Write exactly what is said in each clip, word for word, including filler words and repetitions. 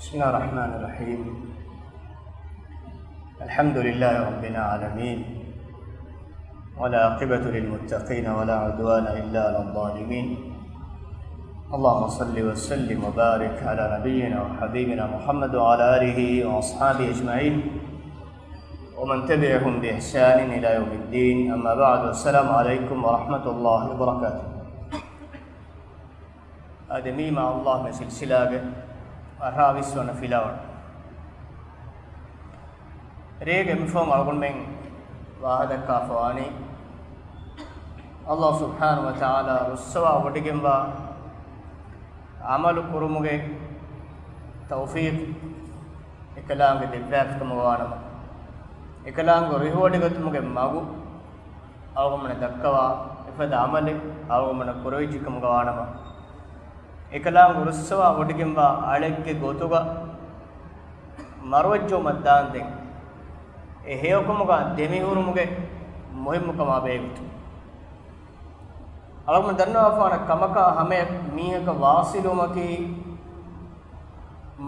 بسم الله الرحمن الرحيم. الحمد لله رب العالمين، والعاقبة للمتقين، ولا عدوان إلا على الظالمين. اللهم صل وسلم وبارك على نبينا وحبيبنا محمد وعلى آله وأصحابه أجمعين، ومن تبعهم بإحسان إلى يوم الدين. أما بعد، السلام عليكم ورحمة الله وبركاته. އަދި މީ މާ ﷲ މެ ސިލްސިލާގެ އަށާވީސް ވަނަ ފިލާވަޅު. ރޭގެ މިފަހުން އަޅުގަނޑުމެން ވާހަކަދައްކާފަވާނީ، ﷲ ސުބްޙާނަހޫ ވަތަޢާލާ ރުއްސަވާ ވޮޑިގެންވާ ޢަމަލު ކުރުމުގެ ތައުފީޤު އެކަލާނގެ ދެއްވާފިކަމުގަވާނަމަ، އެކަލާނގެ ރުހިވޮޑިގަތުމުގެ މަގު އަޅުގަނޑުމެންނަށް ދައްކަވާ އެފަދަ ޢަމަލެއް އަޅުގަނޑުމެންނަށް ކުރެވިއްޖެކަމުގަވާނަމަ، އެކަލާނގެ ރުއްސަވާ ވޮޑިގެންވާ އަޅެއްގެ ގޮތުގަ މަރުވެއްޖެއުމަށް ދާންދެން، އެ ހެޔޮކަމުގަ ދެމިހުރުމުގެ މުހިއްމުކަމާ ބެހޭގޮތުން. އަޅުގަނޑު ދަންނަވާފާނެ ކަމަކާ ހަމަޔަށް މީހަކަށް ވާސިލުވުމަކީ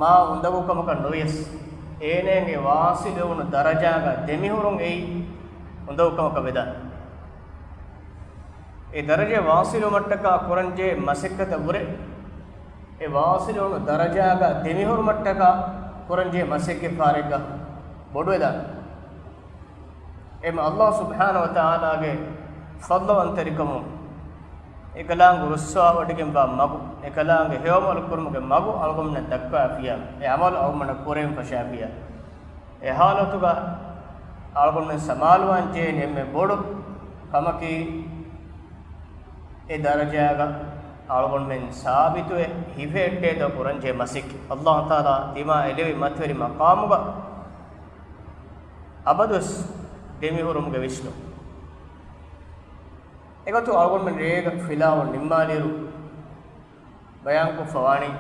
މާ އުނދަގޫކަމަކަށް ނުވިޔަސް، އޭނައަށް އެ ވާސިލުވުނު ދަރަޖާގަ ދެމިހުރުން އެއީ އުނދަގޫކަމަކަށް ވެދާނެ. އެ ދަރަޖަޔަށް ވާސިލުވުމަށްޓަކާ ކުރަންޖެހޭ މަސައްކަތަށްވުރެ، އެ ވާސިލުވުނު ދަރަޖާގަ ދެމިހުރުމަށްޓަކާ ކުރަންޖެހޭ މަސައްކަތް ފާރެއްގަ ބޮޑުވެދާނެ. އެމަ ﷲ ސުބްޙާނަހޫ ވަތަޢާލާގެ ފަޟްލުވަންތަރިކަމުން އެކަލާނގެ ރުއްސަވާވޮޑިގެންވާ މަގު، އެކަލާނގެ ހެޔޮއަމަލު ކުރުމުގެ މަގު އަޅުގަނޑުމެންނަށް ދައްކާފިޔާ، އެ ޢަމަލު އަޅުގަނޑުމެންނަށް ކުރެވެން ފަށާފިޔާ، އެ ޙާލަތުގަ އަޅުގަނޑުމެން ސަމާލުވާންޖެހޭނެ އެންމެ ބޮޑު ކަމަކީ، އެ ދަރަޖާގަ އަޅުގަނޑުމެން ސާބިތުވެ ހިފެހެއްޓޭތޯ ކުރަންޖެހޭ މަސައްކަތް. ﷲ ތަޢާލާ ތިމާ އެ ލެވި މަތިވެރި މަޤާމުގަ އަބަދުވެސް ދެމިހުރުމުގެ ވިސްނުން. އެގޮތުން އަޅުގަނޑުމެން ރޭގަ ފިލާވަޅު ނިންމާލިއިރު ބަޔާންކޮށްފަވާނީ،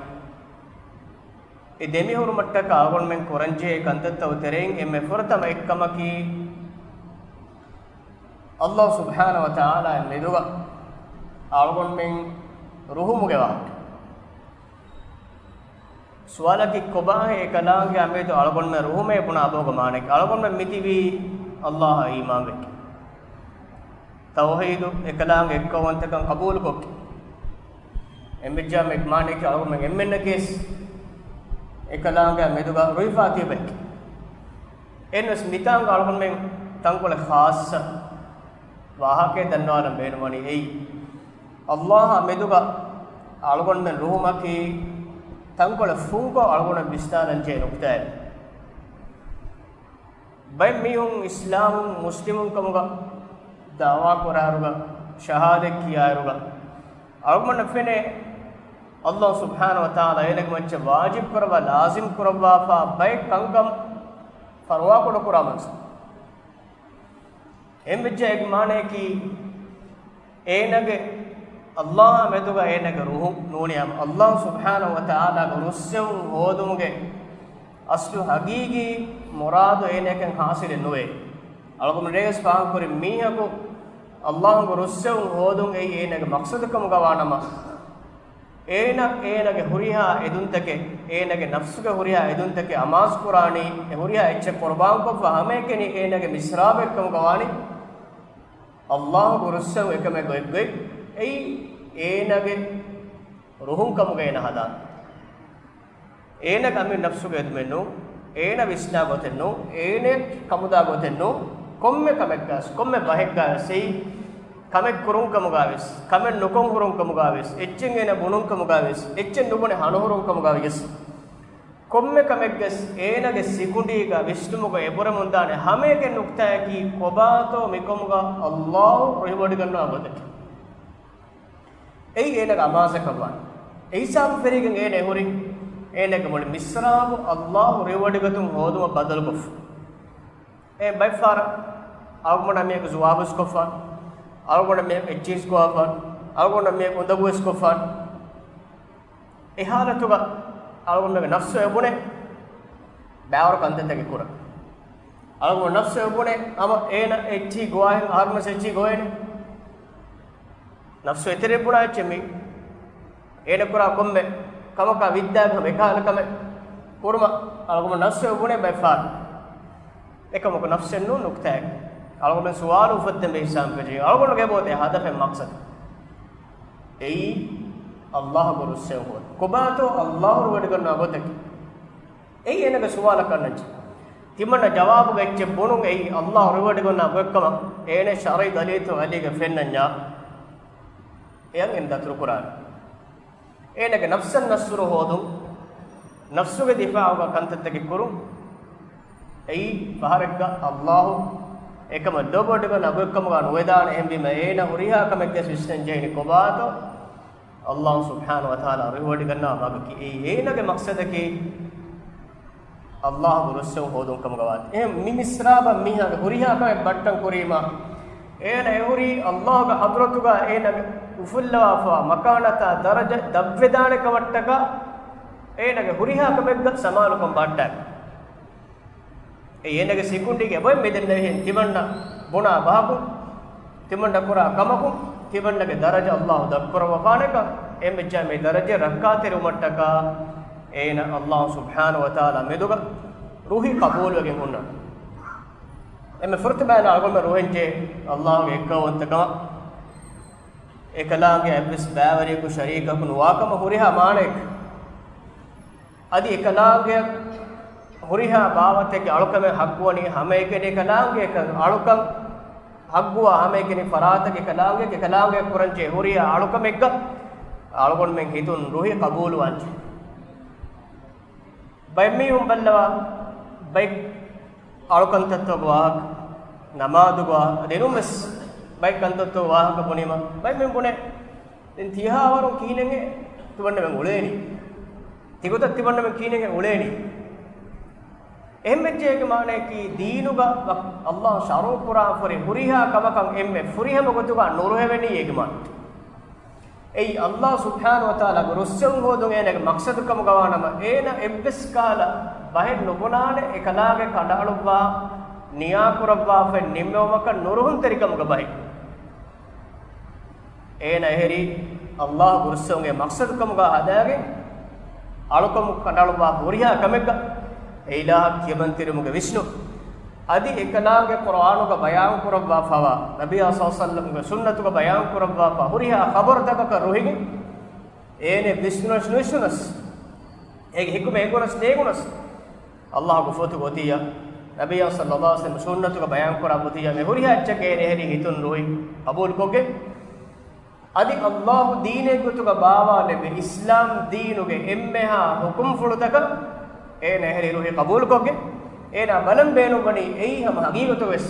އެ ދެމިހުރުމަށްޓަކާ އަޅުގަނޑުމެން ކުރަންޖެހޭ ކަންތައްތައް ތެރެއިން އެންމެ ފުރަތަމަ އެއްކަމަކީ، ﷲ ސުބްޙާނަހޫ ވަތަޢާލާ މެދުގަ އަޅުގަނޑުމެން ރުހުމުގެ ވާހަކަ. ސުވާލަކީ، ކޮބާހޭ އެކަލާނގެ މެދު އަޅުގަނޑުމެން ރުހުމޭ ބުނާ އަބަހުގެ މާނައަކީ؟ އަޅުގަނޑުމެން މިތިބީ ﷲ އަށް އީމާންވެ، ތައުޙީދު އެކަލާނގެ އެއްކައުވަންތަކަން ޤަބޫލުކޮށްގެން. އެންމެ ޖާމި މާނައަކީ އަޅުގަނޑުމެން އެންމެންނަކީވެސް އެކަލާނގެ މެދުގަ ރުހިފާ ތިބެއް. އެންވެސް މިތާނގަ އަޅުގަނޑުމެން ތަންކޮޅެއް ޚާއްޞަ ވާހަކައެއް ދަންނަވާލަން ބޭނުންވަނީ އެއީ، ﷲ އާ މެދުގަ އަޅުގަނޑުމެން ރުހުމަކީ ތަންކޮޅެއް ފުންކޮށް އަޅުގަނޑުމެން ވިސްނާލަންޖެހޭ ނުކުތާއެއް. ބައެއް މީހުން އިސްލާމުން މުސްލިމުން ކަމުގަ ދަޢުވާ ކުރާއިރުގަ، ޝަހާދަތް ކިޔާއިރުގަ، އަޅުގަނޑަށް ފެނޭ، ﷲ ސުބްޙާނަހޫ ވަތަޢާލާ އޭނަގެ މައްޗަށް ވާޖިބު ކުރައްވާ، ލާޒިމް ކުރައްވާފާ ބައެއް ކަންކަން ފަރުވާކުޑަކުރާ މަންޒިލް. އެހެންވެއްޖެ އޭގެ މާނައަކީ، އޭނަގެ ﷲ އާ މެދުގަ އޭނަގެ ރުހު ނޫނިއްޔާމު، ﷲ ސުބްޙާނަހޫ ވަތަޢާލާގެ ރުއްސެވުން ހޯދުމުގެ އަސްލު ޙަޤީޤީ މުރާދު އޭނައަކަށް ޙާޞިލެއް ނުވޭ. އަޅުގަނޑު ރޭވެސް ފާހަގަކުރި މީހަކު ﷲ ގެ ރުއްސެވުން ހޯދުން އެއީ އޭނަގެ މަޤްޞަދަކަމުގަ ވާނަމަ، އޭނަ އޭނަގެ ހުރިހާ އެދުންތަކެއް، އޭނަގެ ނަފްސުގެ ހުރިހާ އެދުންތަކެއް އަމާޒުކުރާނީ، އެ ހުރިހާ އެއްޗެއް ޤުރުބާންކޮށްފަ ހަމައެކަނި އޭނަގެ މިސްރާބެއްކަމުގަ ވާނީ. ﷲ ގެ ރުއްސެވުން އެކަމެއް ގޮތްގޮތް އެއީ އޭނަގެ ރުހުން ކަމުގަ އޭނަ ހަދާނެ. އޭނަ އަމިއްލަ ނަފްސުގެ އެދުމެއް ނޫން، އޭނަ ވިސްނާ ގޮތެއް ނޫން، އޭނަ ކަމުދާ ގޮތެއް ނޫން، ކޮންމެ ކަމެއްގަސް، ކޮންމެ ބަހެއްގަސް އެއީ ކަމެއް ކުރުން ކަމުގަވެސް، ކަމެއް ނުކޮށް ހުރުން ކަމުގަވެސް، އެއްޗެއް އޭނަ ބުނުން ކަމުގަވެސް، އެއްޗެއް ނުބުނެ ހަނުހުރުން ކަމުގަވިޔަސް، ކޮންމެ ކަމެއްގަސް އޭނަގެ ސިކުނޑީގަ ވިސްނުމުގަ އެބުރެމުންދާނެ ހަމައެކަނި ނުކްތާއަކީ ކޮބާތޯ މިކަމުގަ ﷲ ރުހިވޮޑިގަންނަވާ ގޮތަކީ. އެއީ އޭނަގެ އަމާޒަކަށް ވާނެ. އެ ހިސާބު ފެށިގެން އޭނަ އެހުރީ، އޭނަގެ މުޅި މިސްރާބު ﷲ ރުހިވޮޑިގަތުން ހޯދުމަށް ބަދަލުކޮށްފަ. އެ ބައެއްފަހަރަށް އަޅުގަނޑަށް މީހަކު ޒުވާބުވެސް ކޮށްފަ، އަޅުގަނޑަށް މީހަކު އެއްޗިހިސް ގޮވާފަ، އަޅުގަނޑަށް މީހަކު އުނދަގޫވެސް ކޮށްފަ. އެ ހާލަތުގަ އަޅުގަނޑުމެންގެ ނަފްސު އެބުނެ ބައިވަރު ކަންތައްތަކެއް ކުރަން. އަޅުގަނޑު ނަފްސު އެބުނެ ހަމަ އޭނަ އެއްޗިހި ގޮވާހެން އަހަރުމެން އެއްޗިހި ގޮވޭނެ. ނަފްސު އެތެރެ ބުނާ އެއްޗެއް މީ. އޭނަ ކުރާ ކޮންމެ ކަމަކާ ވިއްދާގެ ހަމަ އެކަހަލަ ކަމެއް. ކުރުމަށް އަޅުގަނޑު ނަފްސު އެބުނޭ ބައެއް ފަހަރު. އެކަމަކު ނަފްސެއް ނޫން ނުކްތާއެއް. އަޅުގަނޑު ސުވާލު އުފައްދެން ބޭ ހިސާބު ކަޖެ. އަޅުގަނޑުގެ އެބައޮތޭ ހަދަފެއް މަޤްޞަދު. އެއީ އައްލާހުގެ ރުއްސެވުން ހޯދުން. ކޮބާތޯ އައްލާހު ރުވެޑިގަންނަވާ ގޮތަކީ؟ އެއީ އޭނަގެ ސުވާލަކަށް ނަޖެ. ތިމަންނަ ޖަވާބުގަ އެއްޗެއް ބުނުން އެއީ އައްލާހު ރުވެޑިގަންނަވާ ގޮތްކަމަށް އޭނަ ޝަރުޢީ ދަލީލުތައް އަލީގަ ފެންނަންޏާ އެޔަށް އެން ދަތުރުކުރާނެ. އޭނަގެ ނަފްސަށް ނަޞްރު ހޯދުން، ނަފްސުގެ ދިފާޢުގަ ކަންތައްތަކެއް ކުރުން. އެއީ ފަހަރެއްގަ އައްލާހު އެކަމަށް ލޯބިވެޑިގަންނަވާ ގޮތްކަމުގަ ނުވެދާނެ. އެހެންވީމަ އޭނަ ހުރިހާ ކަމެއްގަ ވިސްނަން ޖެހެނީ ކޮބާތޯ؟ އައްލާހު ސުބްޙާނަހު ވަތަޢާލާ ރުވެޑިގަންނަވާ މަގަކީ އެއީ އޭނަގެ މަޤްޞަދަކީ އައްލާހުގެ ރުއްސެވުން ހޯދުން ކަމުގަ ވާތީ. އެހެން މި މިސްރާބަށް މީހާގެ ހުރިހާ ކަމެއް ބައްޓަން ކުރީމަ، އޭނަ އެހުރީ އައްލާހުގެ ޙަޟްރަތުގަ އޭނަގެ އުފުއްލަވާފަވާ މަކާނަތާ ދަރަޖަ ދަށްވެދާނެ ކަމަށްޓަކާ އޭނަގެ ހުރިހާ ކަމެއްގަ ސަމާލުކަން ބައްޓާ. އެ އޭނަގެ ސިކުނޑީގެ އެބައިން މިދެންނެވިހެން ތިމަންނަ ބުނާ ބަހަކުން، ތިމަންނަ ކުރާ ކަމަކުން، ތިމަންނަގެ ދަރަޖަ އައްލާހު ދަށްކުރައްވާފާނެކަން، އެންމެ ޖާ މި ދަރަޖަ ރައްކާތެރިވުމަށްޓަކާ އޭނަ އައްލާހު ސުބްޙާނަހު ވަތަޢާލާ މެދުގަ ރުހި ޤަބޫލުވެގެން ހުންނަ. އެންމެ ފުރަތަމަ އަޅުގަނޑު ރުހެންޖެ އައްލާހުގެ އެއްކައުވަންތަކަމަށް، އެކަލާނގެ އެއްވެސް ބައިވެރިޔަކު ޝަރީކަކު ނުވާކަމަށް ހުރިހާ މާނައެއް. އަދި އެކަލާނގެ ހުރިހާ ބާވަތެއްގެ އަޅުކަމެއް ހައްގުވަނީ ހަމައެކަނި އެކަލާނގެ އަޅުކަން ހައްގުވާ ހަމައެކަނި ފަރާތަކަށް އެކަލާނގެ، އެކަލާނގެ ކުރަންޖެހޭ ހުރިހާ އަޅުކަމެއްގަ އަޅުގަނޑުމެން ހިތުން ރުހި ޤަބޫލުވާންޖެހޭ. ބައެއް މީހުން ބައްލަވާ، ބައެއް އަޅުކަންތައްތަކުގެ ވާހަކަ، ނަމާދުގެ ވާހަކަ، ދެންވެސް ބައެއް ކަންތައްތަކުގެ ވާހަކަ ބުނީމަ، ބައެއް މީހުން ބުނޭ، ދެން ތިހާވަރުން ކިހިނެއްހޭ ތިމަންނަމެން އުޅޭނީ؟ ތިގޮތަށް ތިމަންނަމެން ކިހިނެއްހޭ އުޅޭނީ؟ އެހެންވެއްޖެ އޭގެ މާނައަކީ، ދީނުގަ ވަ-، އައްލާހު ޝަރުޢު ކުރާން ފުރި ހުރިހާ ކަމަކަށް އެންމެ ފުރިހަމަ ގޮތުގަ ނުރުހެވެނީ އޭގެ މާނަ. އެއީ އައްލާހު ސުބްޙާނަހު ވަތަޢާލާގެ ރުއްސެވުން ހޯދުން އޭނަގެ މަޤްޞަދު ކަމުގަވާނަމަ، އޭނަ އެއްވެސް ކަހަލަ ބަހެއް ނުބުނާނެ އެކަލާނގެ ކަނޑައަޅުއްވާ، ނިޔާކުރައްވާފައި ނިންމެވުމަކަށް ނުރުހުންތެރިކަމުގެ ބަހެއް. އޭނަ އެހެރީ އައްލާހުގެ ރުއްސެވުމުގެ މަޤްޞަދު ކަމުގަ ހަދާގެން، އަޅުކަމު ކަނޑައަޅުއްވާ ހުރިހާ ކަމެއްގަ އެއިލާހަށް ކިޔަމަންތެރިވުމުގެ ވިސްނުން. އަދި އެކަލާނގެ ޤުރުއާނުގަ ބަޔާން ކުރައްވާފަވާ، ނަބިއްޔާ ޞައްލަﷲު ޢަލައިހި ވަސައްލަމްގެ ސުންނަތުގަ ބަޔާން ކުރައްވާފަ ހުރިހާ ޚަބަރުތަކަކަށް ރުހިގެން، އޭނަ ވިސްނުނަސް ނުވިސްނުނަސް، އޭގެ ޙިކުމަތް ނެގުނަސް ނެގުނަސް، އައްލާހުގެ ފޮތުގަ އޮތިއްޔާ، ނަބިއްޔާ ޞައްލަﷲު ޢަލައިހި ވަސައްލަމް ސުންނަތުގަ ބަޔާން ކުރާ އޮތިއްޔާ، މި ހުރިހާ އެއްޗަކަށް އޭނަ އެހެރީ ހިތުން ރުހި ޤަބޫލުކޮށްގެން، އަދި އައްލާހު ދީނެއްގެ ގޮތުގަ ބާވާލެއްވި އިސްލާމް ދީނުގެ އެންމެހާ ޙުކުމްފުޅުތަކަށް އޭނަ އެހެރީ ރުހި ޤަބޫލުކޮށްގެން، އޭނާ ބަލަން ބޭނުންވަނީ އެއީ ހަމަ ޙަޤީޤަތުގަވެސް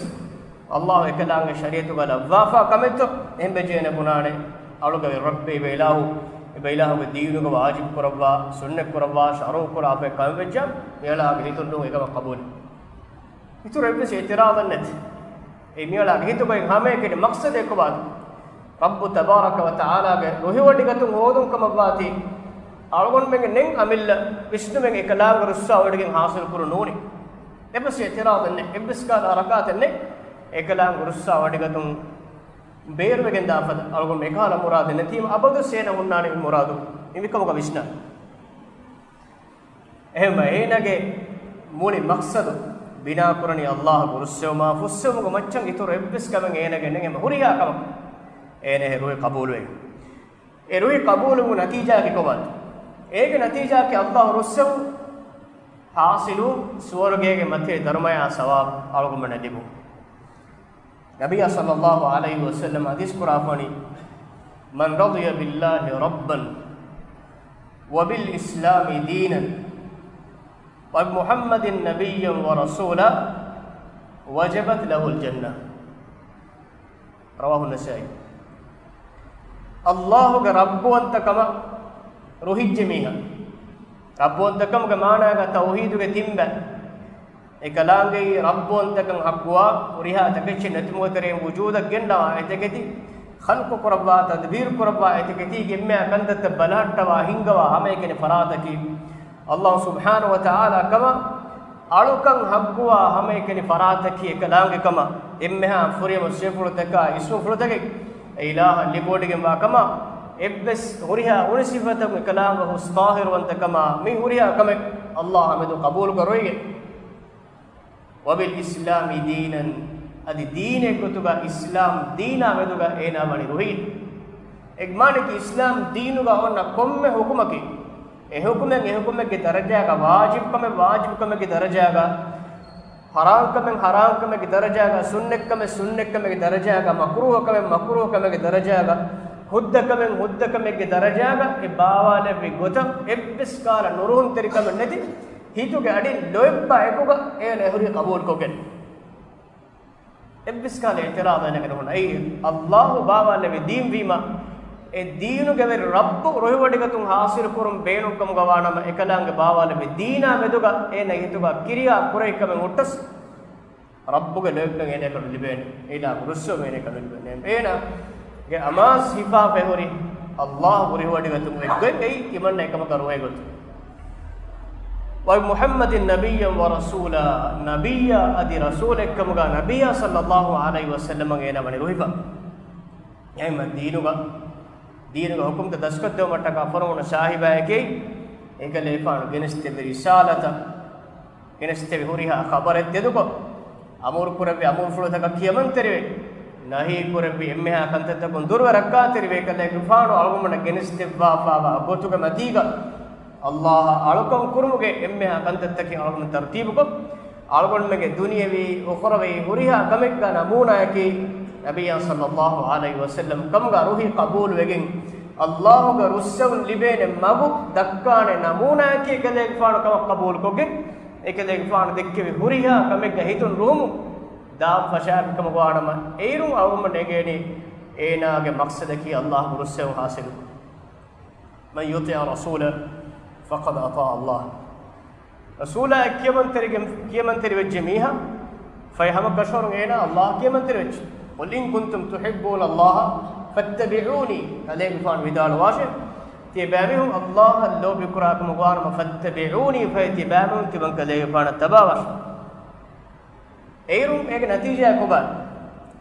އައްލާހު އެކަލާނގެ ޝަރީޢަތުގަ ލައްވާފާ ކަމެއްތޯ؟ އެހެންވެއްޖެ އޭނަ ބުނާނެ، އަޅުގަވި ރައްބޭ އެބައިލާހު، އެބައިލާހުގެ ދީނުގަ ވާޖިބު ކުރައްވާ، ސުންނަތް ކުރައްވާ، ޝަރުޢު ކުރާފައި ކަމެއްވެއްޖާ، މިއަޅާގެ ހިތުން ނޫން އެކަމަށް ޤަބޫލެއް. އިތުރު އެއްވެސް އިޢުތިރާޟެއް ނެތި. އެ މިއަޅާގެ ހިތުގައި ހަމައެކަނި މަޤްޞަދެއް ކޮބާތޯ؟ ރައްބު ތަބާރަކަ ވަ ތަޢާލާގެ ރުހިވޮޑިގަތުން ހޯދުން ކަމަށްވާތީ، އަޅުގަނޑުމެންގެ ނެތް އަމިއްލަ ވިސްނުމެއް އެކަލާނގެ ރުއްސާވޮޑިގެން ޙާޞިލު ކުރުން ނޫނީ. އެއްވެސް އިޢުތިރާޟެއް ނެތް، އެއްވެސް ކަހަލަ ޙަރަކާތެއް ނެތް. އެކަލާނގެ ރުއްސާވޮޑިގަތުން ބޭރުވެގެން ދާފަދަ އަޅުގަނޑު އެކަހަލަ މުރާދެއް ނެތީމަ، އަބަދުވެސް އޭނަ ހުންނާނީ މި މުރާދު މިކަމުގަ ވިސްނާ. އެހެންވެ، އޭނަގެ މުޅި މަޤްޞަދު ބިނާކުރަނީ އައްލާހުގެ ރުއްސެވުމާ ފުއްސެވުމުގެ މައްޗަށް. އިތުރު އެއްވެސް ކަމެއް އޭނަގެ ނެތް. ހަމަ ހުރިހާ ކަމަކު އޭނަ އެ ރުހި ޤަބޫލުވެ. އެ ރުހި ޤަބޫލުވުމުގެ ނަތީޖާއަކީ ކޮބާތޯ؟ އޭގެ ނަތީޖާއަކީ އައްލާހު ރުއްސެވުން ޙާޞިލު، ސުވަރުގޭގެ މަތިވެރި ދަރުމަޔާ ސަވާބު އަޅުގަނޑުމެންނަށް ލިބުން. ނަބިއްޔާ ޞައްލަﷲު ޢަލައިހި ވަސައްލަމަ ޙަދީޘް ކުރާފަނީ، "من رضي بالله ربا وبالإسلام دينا وبمحمد نبيا ورسولا وجبت له الجنة." رواه النسائي. އައްލާހުގެ ރައްބުވަންތަކަމަށް ރުހިއްޖެ މީހާ، ރައްބުވަންތަކަމުގެ މާނާގަ ތައުޙީދުގެ ތިން ބައި، އެކަލާނގެއީ ރައްބުވަންތަކަން ޙައްޤުވާ، ހުރިހާ ތަކެއްޗެއް ނެތުމުގެ ތެރެއިން ވުޖޫދަށް ގެންނަވާ، އެތަކެތި ޚަލްޤު ކުރައްވާ، ތަދްބީރު ކުރައްވާ، އެތަކެތީގެ އެންމެހާ ކަންތައްތައް ބަލަހައްޓަވާ ހިންގަވާ ހަމައެކަނި ފަރާތަކީ އައްލާހު ސުބްޙާނަހު ވަ ތަޢާލާ ކަމަށް، އަޅުކަން ޙައްޤުވާ ހަމައެކަނި ފަރާތަކީ އެކަލާނގެ ކަމަށް، އެންމެހާ ފުރިހަމަ ސިފަފުޅުތަކާ އިސްމުފުޅުތަކެއް އެ އިލާހަށް ލިބިވޮޑިގެންވާ ކަމަށް، އެއްވެސް ހުރިހާ އުނި ސިފަތަކުން އެކަލާނގެ ހުސް ޠާހިރުވަންތަ ކަމަށް، މި ހުރިހާ ކަމެއް ﷲ މެދު ޤަބޫލުކޮށް ރުހިގެން. "وبالإسلام دينا" އަދި ދީނެއް ގޮތުގަ އިސްލާމް ދީނާ މެދުގަ އޭނާ ވަނީ ރުހި. އެގެ މާނައަކީ އިސްލާމް ދީނުގަ އޮންނަ ކޮންމެ ޙުކުމަކީ، އެ ޙުކުމެއް އެ ޙުކުމެއްގެ ދަރަޖާގަ، ވާޖިބުކަމެއް ވާޖިބުކަމެއްގެ ދަރަޖާގަ، ޙަރާންކަމެއް ޙަރާންކަމެއްގެ ދަރަޖާގަ، ސުންނަތްކަމެއް ސުންނަތްކަމެއްގެ ދަރަޖާގަ، މަކްރޫހަކަމެއް މަކްރޫހަކަމެއްގެ ދަރަޖާގަ، ހުއްދަކަމެއް ހުއްދަކަމެއްގެ ދަރަޖާގަ، އެ ބާވާލެއްވި ގޮތަށް އެއްވެސް ކަހަލަ ނުރުހުންތެރިކަމެއް ނެތި، ހިތުގެ އަޑިން ލޯތްބާ އެކުގަ އޭނަ އެ ހުރީ ޤަބޫލުކޮށްގެން. އެއްވެސް ކަހަލަ އިޢުތިރާޟެއް ނެތް. އެއީ ﷲ ބާވާލެއްވި ދީން ވީމަ، އެ ދީނުގެ ވެރި ރައްބު ރުހިވޮޑިގަތުން ޙާޞިލުކުރުން ބޭނުންކަމުގަ ވާނަމަ، އެކަލާނގެ ބާވާލެއްވި ދީނާ މެދުގަ އޭނަ ހިތުގަ ކިރިޔާ ކުރެހިކަމެއް ހުއްޓަސް، ރައްބުގެ ލޯތްބެއް އޭނައަކަށް ނުލިބޭނެ. އިލާހުގެ ރުއްސެވުން އޭނައަކަށް ނުލިބޭނެ. އޭނަގެ އަމާޒު ހިފާފައި ހުރި ﷲ ރުހިވޮޑިގަތުން އެއްގޮތް އެއީ ތިމަންނަ އެކަމަކަށް ރުހޭ ގޮތުން. "وبمحمد نبيا ورسولا" ނަބިއްޔާ އަދި ރަސޫލެއްކަމުގަ ނަބިއްޔާ ޞައްލައްލާހު ޢަލައިހި ވަސައްލަމަށް އޭނަ ވަނީ ރުހިފަ. އެހެންމަ ދީނުގަ، ދީނުގެ ޙުކުމްތައް ދަސްކޮށްދެވުމަށްޓަކާ ފޮނުވުނު ސާހިބާއެކޭ، އެކަލޭގެފާނު ގެނެސްދެއްވި ރިސާލަތަށް، ގެނެސްދެއްވި ހުރިހާ ޚަބަރެއް ތެދުކޮށް، އަމުރުކުރެއްވި އަމުރުފުޅުތަކަށް ކިޔަމަންތެރިވެ، ނަހީ ކުރެއްވި އެންމެހާ ކަންތައްތަކުން ދުރުވެ ރައްކާތެރިވެ، އެކަލޭގެފާނު އަޅުގަނޑުމެންނަށް ގެނެސްދެއްވާފާވާ ގޮތުގެ މަތީގަ، ﷲ އަށް އަޅުކަން ކުރުމުގެ އެންމެހާ ކަންތައްތަކެއް އަޅުގަނޑު ތަރުތީބުކޮށް، އަޅުގަނޑުމެންގެ ދުނިޔަވީ އުޚްރަވީ ހުރިހާ ކަމެއްގެ ނަމޫނާއަކީ، ނަބިއްޔާ ޞައްލައްލާހު ޢަލައިހި ވަސައްލަމް ކަމުގަ ރުހި ޤަބޫލުވެގެން، ﷲގެ ރުއްސެވުން ލިބޭނެ މަގު ދައްކާނެ ނަމޫނާއަކީ އެކަލޭގެފާނު ކަމަށް ޤަބޫލުކޮށްގެން، އެކަލޭގެފާނު ދެއްކެވި ހުރިހާ ކަމެއްގަ ހިތުން ރުހުމުން ދާން ފަށާފިކަމުގަ ވާނަމަ، އެއިރުން އަޅުގަނޑުމެން އެނގޭނީ އޭނާގެ މަޤްޞަދަކީ ﷲގެ ރުއްސެވުން ޙާޞިލުކުރުން. "من يطع الرسول فقد أطاع الله." ރަސޫލާއަށް ކިޔަމަންތެރިގެން، ކިޔަމަންތެރިވެއްޖެ މީހާ، ފަހެ ހަމަ ކަށަވަރުން އޭނާ ﷲއަށް ކިޔަމަންތެރިވެއްޖެ. "قل إن كنتم تحبون الله فاتبعوني." ކަލޭގެފާނު ވިދާޅުވާށޭ، ތިޔަބައިމީހުން ﷲއަށް ލޯބިކުރާ ކަމުގަ ވާނަމަ، "فاتبعوني." ފަހެ ތިޔަބައިމީހުން ތިމަން ކަލޭގެފާނަށް ތަބާވާށޭ. އެއިރުން އޭގެ ނަތީޖާއަކީ ކޮބާ؟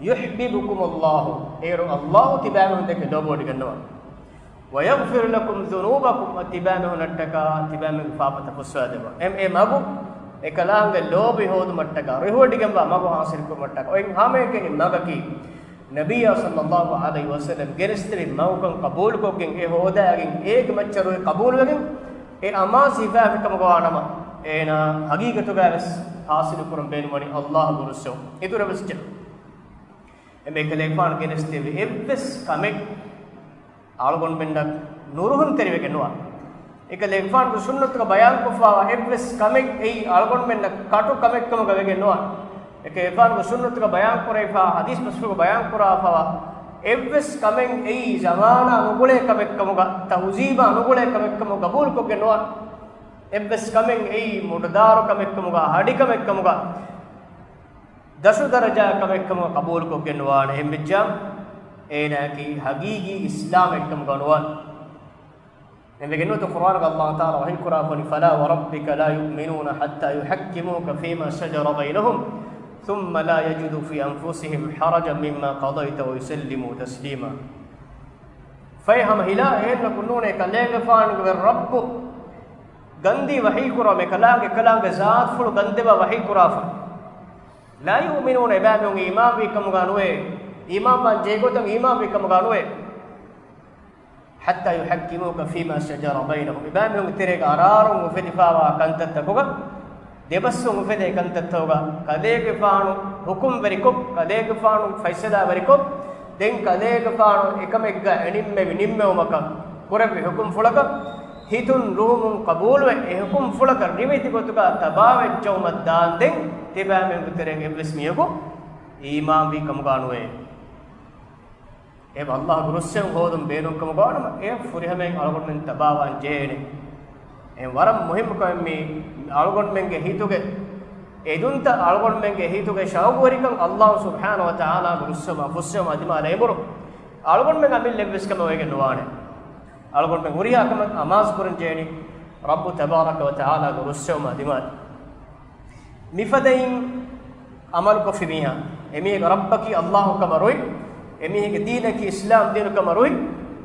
"يحببكم الله." އޭރު ﷲ ތިބާމީހުން ދެކެ ލޯބިވޮޑިގަންނަވާ. "ويغفر لكم ذنوبكم." ތިބާމީހުންނަށްޓަކާ ތިބާމީހުންގެ ފާފަތައް ފުއްސަވާދެއްވާ. އެ، އެ މަގު އެކަލާނގެ ލޯބި ހޯދުމަށްޓަކާ، ރުހިވޮޑިގެންވާ މަގު ޙާޞިލުކުރުމަށްޓަކާ، އޮތް ހަމައެކަނި މަގަކީ، ނަބިއްޔާ ޞައްލައްލާހު ޢަލައިހި ވަސައްލަމް ގެނެސްދެވި މަގުކަން ޤަބޫލުކޮށްގެން، އެ ހޯދާގެން، އޭގެ މައްޗަށް ރުހި ޤަބޫލުވެގެން، އެ އަމާޒު ހިފާފިކަމުގަ ވާނަމަ، އޭނާ ހަގީގަތުގަވެސް ޙާޞިލުކުރަން ބޭނުންވަނީ ﷲގެ ރުއްސެވުން. އިތުރަށް ވެސް ޖެހޭ. އެމެ އެކަލޭގެފާނު ގެނެސްދެވި އެއްވެސް ކަމެއް އަޅުގަނޑުމެންނަށް ނުރުހުންތެރިވެގެން ނުވާ. އެކަލޭގެފާނުގެ ސުންނަތުގަ ބަޔާންކޮށްފައިވާ އެއްވެސް ކަމެއް އެއީ އަޅުގަނޑުމެންނަށް ކަޓު ކަމެއްކަމުގަ ވެގެން ނުވާ. އެކަލޭގެފާނުގެ ސުންނަތުގަ ބަޔާންކުރެވިފައިވާ، ޙަދީޘް ބަސްފުޅުގަ ބަޔާންކުރެވިފައިވާ އެއްވެސް ކަމެއް އެއީ ޒަމާނާ ނުގުޅޭ ކަމެއްކަމުގަ، ތަހުޒީބާ ނުގުޅޭ ކަމެއްކަމުގަ ޤަބޫލުކޮށްގެން ނުވާ. އެއްވެސް ކަމެއް އެއީ މުޑުދާރު ކަމެއްކަމުގަ، ހަޑިކަމެއްކަމުގަ، ދަށު ދަރަޖާ ކަމެއްކަމުގަ ޤަބޫލުކޮށްގެން ނުވާނެ. އެހެންވެއްޖާ، އޭނާއަކީ ހަގީގީ އިސްލާމެއްކަމުގަ ނުވާނެ. އެންމެގެން ނުވަތަ ޤުރްއާނުގަ ﷲ ތަޢާލާ ވަޙީކުރާފަނި، "فَلَا وَرَبِّكَ لَا يُؤْمِنُونَ حَتَّىٰ يُحَكِّمُوكَ فِيمَا شَجَرَ بَيْنَهُمْ ثُمَّ لَا يَجِدُوا فِي أَنفُسِهِمْ حَرَجًا مِّمَّا قَضَيْتَ وَيُسَلِّمُوا تَسْلِيمًا." ފަހެ ހަމަ ހިލާ އެހެންނަކު ނޫނޭ، ކަލޭގެފާނުގެ ރައްބު ގަންދީ ވަޙީކުރާ، މި ކަލާނގެ، ކަލާނގެ ޒާތުފުޅު ގަންދެވާ ވަޙީކުރާފަ. "لَا يُؤْمِنُونَ" އެބައިމީހުން އީމާންވީ ކަމުގަ ނުވޭ، އީމާންވާން ޖެހޭ ގޮތަށް އީމާންވީ ކަމުގަ ނުވޭ. "حَتَّىٰ يُحَكِّمُوكَ فِيمَا شَجَرَ بَيْنَهُمْ" އެބައިމީހުންގެ ތެރޭގަ އަރާރުން އުފެދިފައިވާ ކަންތައްތަކުގަ، ދެބަސްވުން އުފެދޭ ކަންތައްތަކުގަ، ކަލޭގެފާނު ޙުކުމްވެރިކޮށް، ކަލޭގެފާނު ފައިސަލާވެރިކޮށް، ދެން ކަލޭގެފާނު އެކަމެއްގަ އެނިންމެވި ނިންމެވުމަކަށް، ކުރެއްވި ޙުކުމްފުޅަކަށް ހިތުން ރުހުމުން ޤަބޫލުވެ، އެ ޙުކުމްފުޅަކަށް ނިވެދި ގޮތުގަ ތަބާވެއްޖައުމަށް ދާންދެން، ތިބާމީހުންގެ ތެރެއިން އެއްވެސް މީހަކު އީމާންވީ ކަމުގަ ނުވޭ. އެ ﷲގެ ރުއްސެވުން ހޯދުން ބޭނުންކަމުގަ ވާނަމަ، އެ ފުރިހަމައިން އަޅުގަނޑުމެން ތަބާވާން ޖެހޭނެ. އެ ވަރަށް މުހިއްމު ކަމެއް މީ، އަޅުގަނޑުމެންގެ ހިތުގެ އެދުންތައް، އަޅުގަނޑުމެންގެ ހިތުގެ ޝައުގުވެރިކަން ﷲ ސުބްޙާނަހޫ ވަތަޢާލާގެ ރުއްސެވުމާ ފުއްސެވުމާ ދިމާލަށް އެނބުރު. އަޅުގަނޑުމެން އަމިއްލަ އެއްވެސް ކަމެއް އޮވެގެން ނުވާނެ. އަޅުގަނޑުމެން ހުރިހާ ކަމެއް އަމާޒު ކުރަން ޖެހޭނީ ރައްބު ތަބާރަކަ ވަތަޢާލާގެ ރުއްސެވުމާ ދިމާލަށް. މިފަދައިން ޢަމަލުކޮށްފި މީހާ، އެމީހެއްގެ ރައްބަކީ ﷲ ކަމަށް ރުހި، އެމީހެއްގެ ދީނަކީ އިސްލާމް ދީނު ކަމަށް ރުހި،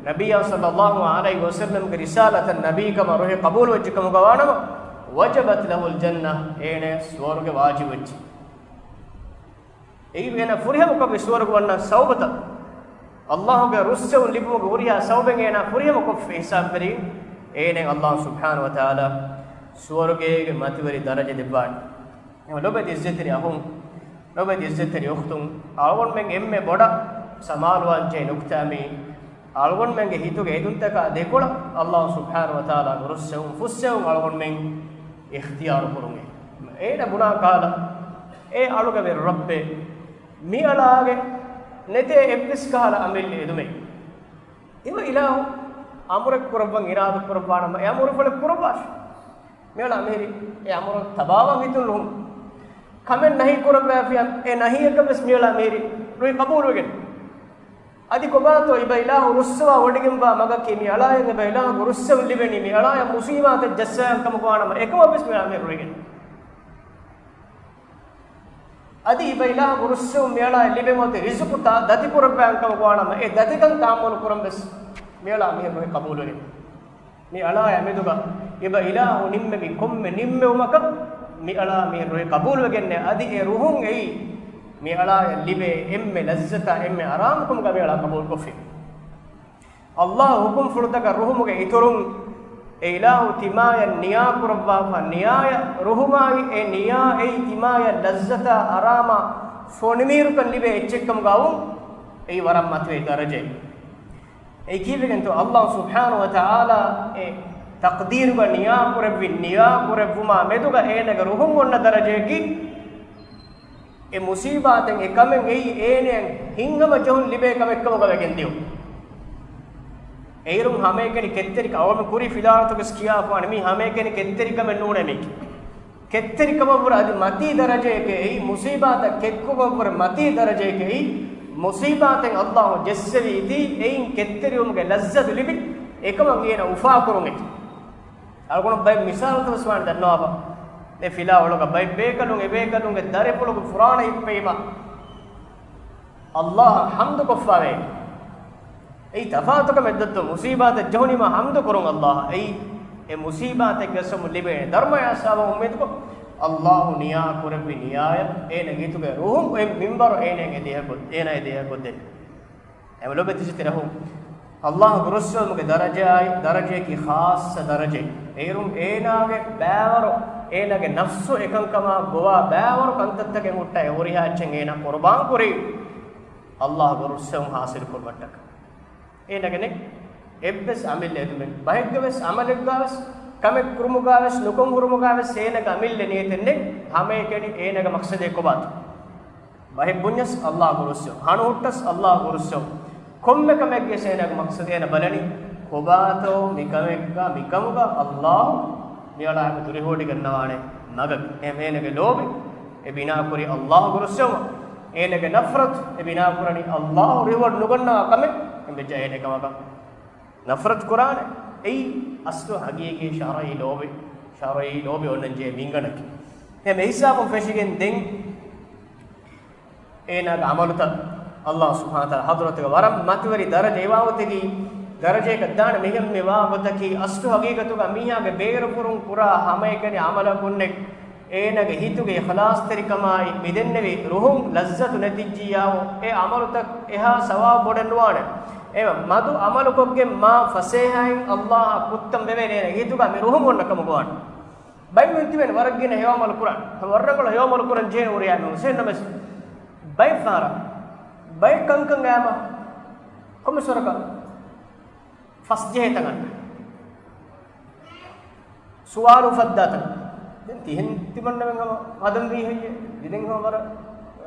ނަބިއްޔާ ޞައްލައްލާހު ޢަލައިހި ވަސައްލަމްގެ ރިސާލަތަށް ނަބީ ކަމަށް ރުހި ޤަބޫލުވެއްޖެ ކަމުގަ ވާނަމަ، وجبت له الجنة، އޭނަ ސުވަރުގެ ވާޖިބުވެއްޖެ. އެއީ އޭނަ ފުރިހަމަކޮށްފި ސުވަރުގެ ވަންނަ ސަބަބުތައް. އައްލާހުގެ ރުއްސެވުން ލިބުމުގެ ހުރިހާ ސަބަބެއް އޭނާ ފުރިހަމަކޮށްފި ހިސާބުވެރީ، އޭނައަށް އައްލާހު ސުބްޙާނަހު ވަތަޢާލާ ސުވަރުގޭގެ މަތިވެރި ދަރަޖަ ދެއްވާނެ. އެހެން ލޮބެތި އިއްޒަތްތެރި އަޚުން، ލޮބެތި އިއްޒަތްތެރި އުޚްތުން، އަޅުގަނޑުމެން އެންމެ ބޮޑަށް ސަމާލުވާންޖެހޭ ނުކުތާ މީ، އަޅުގަނޑުމެންގެ ހިތުގެ އެދުންތަކާ ދެކޮޅަށް އައްލާހު ސުބްޙާނަހު ވަތަޢާލާގެ ރުއްސެވުން ފުއްސެވުން އަޅުގަނޑުމެން އިޚްތިޔާރު ކުރުން. އޭނަ ބުނާ ކަހަލަ، އޭ އަޅުގެ ވެރި ރައްބޭ، މި އަޅާގެ ނެތޭ އެއްވެސް ކަހަލަ އަމިއްލަ އެދުމެއް. އިބަ އިލާހު އަމުރެއް ކުރައްވަން އިރާދަ ކުރައްވާނަމަ، އެ އަމުރު ފަޅެއް ކުރައްވާށި. މިއަޅާ މިހިރީ އެ އަމުރަށް ތަބާވާން ހިތުން ނުހުން. ކަމެއް ނަހީ ކުރައްވާފިއްޔާ، އެ ނަހީއަކަށް ވެސް މިއަޅާ މިހިރީ ރުހި ޤަބޫލުވެގެން. އަދި ކޮބާތޯ އިބަ އިލާހު ރުއްސަވާ ވޮޑިގެންވާ މަގަކީ މި އަޅާއަށް އިބަ އިލާހުގެ ރުއްސެވުން ލިބެނީ މި އަޅާއަށް މުސީބާތެއް ޖައްސާކަމަކު ވާނަމަ، އެކަމަށް ވެސް މި އަޅާ މި ރުހިގެން. އަދި އިބަ އިލާހުގެ ރުއްސެވުން މިއަޅާއަށް ލިބެން އޮތީ ރިޒުޤު ތާ ދަތިކުރައްވާން ކަމަކު ވާނަމަ، އެ ދަތިކަން ތަޙައްމަލު ކުރަން ވެސް މިއަޅާ މިހެން ރުހި ޤަބޫލުވެގެން. މި އަޅާއާ މެދުގަ އިބަ އިލާހު ނިންމެވި ކޮންމެ ނިންމެވުމަކަށް މި އަޅާ މިހެން ރުހި ޤަބޫލުވެގެންނޭ. އަދި އެ ރުހުން އެއީ މި އަޅާއަށް ލިބޭ އެންމެ ލައްޒަތާ އެންމެ އަރާމުކަމުގަ މި އަޅާ ޤަބޫލުކޮށްފި. އައްލާހު ހުކުމްފުޅުތަކަށް ރުހުމުގެ އިތުރުން، އެ އިލާހު ތިމާޔަށް ނިޔާކުރައްވާފަ ނިޔާޔަށް ރުހުމާއި، އެ ނިޔާ އެއީ ތިމާޔަށް ލައްޒަތާ އަރާމާ ފޮނިމީރުކަން ލިބޭ އެއްޗެއްކަމުގައު، އެއީ ވަރަށް މަތިވެރި ދަރަޖައެއް. އެއީ ކީއްވެގެންތޯ؟ އައްލާހު ސުބްޙާނަހު ވަތަޢާލާ އެ ތަޤްދީރުގަ ނިޔާކުރެއްވި، ނިޔާކުރެއްވުމާ މެދުގަ އޭނަގެ ރުހުން އޮންނަ ދަރަޖަޔަކީ، އެ މުސީބާތެއް އެ ކަމެއް އެއީ އޭނައަށް ހިތްހަމަޖެހުން ލިބޭ ކަމެއްކަމުގަ ވެގެން ދިޔުން. އޭރުން ހަމައެކަނި ކެތްތެރިކަ، އަޅުގަނޑު ކުރީ ފިލާވަޅުތަކުގަ ކިޔާފަވާނެ މީ ހަމައެކަނި ކެތްތެރިކަމެއް ނޫނޭ މީ. ކެތްތެރިކަމަށްވުރެ އަދި މަތީ ދަރަޖައެކޭ އެއީ، މުސީބާތައް ކެއްކުމަށްވުރެ މަތީ ދަރަޖައެކޭ އެއީ، މުސީބާތެއް އައްލާހު ޖެއްސެވީތީ، އެއިން ކެތްތެރިވުމުގެ ލައްޒަތު ލިބި، އެކަމަށް އޭނަ އުފާކުރުން އެކި. އަޅުގަނޑު ބައެއް މިސާލުތައް ވެސް ވާނެ ދަންނަވާފަ. އެ ފިލާވަޅުގަ ބައެއް ބޭކަލުން އެ ބޭކަލުންގެ ދަރިފުޅުގެ ފުރާނަ ހިއްޕެވީމަ، އައްލާހަށް ޙަމްދުކޮށްފަވޭ. އެއީ ތަފާތުކަމެއް ދޮއްތޯ؟ މުސީބާތެއް ޖެހުނީމަ ޙަމްދު ކުރުން އައްލާހަށް. އެއީ އެ މުސީބާތެއްގެ ސަބަބުން ލިބޭނެ ދަރުމަޔާ ސަބަބުން އުއްމީދުކޮށް، އައްލާހު ނިޔާ ކުރެއްވި ނިޔާޔަށް އޭނަގެ ހިތުގެ ރުހުން އޮތް މިންވަރު އޭނައަށް އެދޭހަކޮށް، އޭނަ އެދޭހަކޮށްދޭ. އެމަ ލޮބެތި އިއްޒަތްތެރި އަޚުން، އައްލާހުގެ ރުއްސެވުމުގެ ދަރަޖައާއި، ދަރަޖަޔަކީ ޚާއްޞަ ދަރަޖައެއް. އޭރުން އޭނާގެ ބައިވަރު، އޭނާގެ ނަފްސު އެކަންކަމާ ގޮވާ ބައިވަރު ކަންތައްތަކެއް ހުއްޓާ އެ ހުރިހާ އެއްޗެއް އޭނާ ޤުރުބާން ކުރީ އައްލާހުގެ ރުއްސެވުން ޙާޞިލު ކުރުމަށްޓަކަ. އޭނާގެ ނެތް އެއްވެސް އަމިއްލަ އެދުމެއް، ބަހެއްގެ ވެސް އަމަލެއްގަ ވެސް، ކަމެއް ކުރުމުގަ ވެސް، ނުކޮށް ހުރުމުގަ ވެސް އޭނާގެ އަމިއްލަ ނިޔަތެއް ނެތް. ހަމައެކަނި އޭނާގެ މަޤްޞަދެއް ކޮބާތޯ؟ ބަހެއް ބުންޏަސް އައްލާހުގެ ރުއްސެވުން، ހަނު ހުއްޓަސް އައްލާހުގެ ރުއްސެވުން، ކޮންމެ ކަމެއްގެ އޭނާގެ މަޤްޞަދު އޭނާ ބަލަނީ ކޮބާތޯ މިކަމެއްގަ، މިކަމުގަ އައްލާހު މިއަޅާއެކު ދުރުހިވޮޑިގަންނަވާނެ މަގަކީ. އެހެން އޭނާގެ ލޯބި އެ ބިނާކުރީ އައްލާހުގެ ރުއްސެވުމަށް. އޭނާގެ ނަފްރަތު އެ ބިނާކުރަނީ އައްލާހު ރިވޯޑް ނުގަންނަވާ ކަމެއް. އެހެންވެއްޖެ އޭނާ ކަމަކަށް ނަފްރަތު ކުރާނެ. އެއީ އަސްލު ހަގީގީ ޝަރުޢީ ލޯބި، ޝަރުޢީ ލޯބި އޮންނަންޖެހޭ މިންގަނޑަކީ. އެހެން އެހިސާބުން ފެށިގެން ދެން އޭނާގެ ޢަމަލުތައް އައްލާހު ސުބްޙާނަހު ވަތަޢާލާ ޙަޟްރަތުގަ ވަރަށް މަތިވެރި ދަރަޖަ އެވާގޮތަކީ، ދަރަޖައަކަށް ދާނެ. މިހެން މިވާ ގޮތަކީ އަސްލު ހަގީގަތުގަ މީހާގެ ބޭރުފުރުން ކުރާ ހަމައެކަނި ޢަމަލަކުންނެއް އޭނާގެ ހިތުގެ އިޚްލާޞްތެރިކަމާއި، މިދެންނެވި ރުހުން ލައްޒަތު ނެތިއްޖިއްޔާމު، އެ ޢަމަލުތައް އެހާ ސަވާބު ބޮޑެއް ނުވާނެ. އެ މަދު ޢަމަލުކޮށްގެން މާ ފަސޭހައިން އައްލާހަށް ކުއްތަން ވެވޭނެ އޭނާގެ ހިތުގަ މި ރުހުން އޮންނަ ކަމުގަ ވާނެ. ބައެއް މީހުން ތިބޭނެ ވަރަށް ގިނަ ހެޔޮޢަމަލު ކުރާނެ. ވަރަށް ރަނގަޅު ހެޔޮޢަމަލު ކުރަން ޖެހޭ ހުރިހާ މީހުން. އެހެންނަމަވެސް، ބައެއް ފަހަރަށް، ބައެއް ކަންކަން ގައިމަ ކޮންމެސް ވަރަކަށް ފަސްޖެހޭ ތަން އަންނަ. ސުވާލު އުފައްދާ ތަން. ދެން ތިހެން ތިމަންނަމެން ހަމަ ހަދަންވީ ހެއްޔޭ؟ ދިދެން ހަމަ ވަރަށް،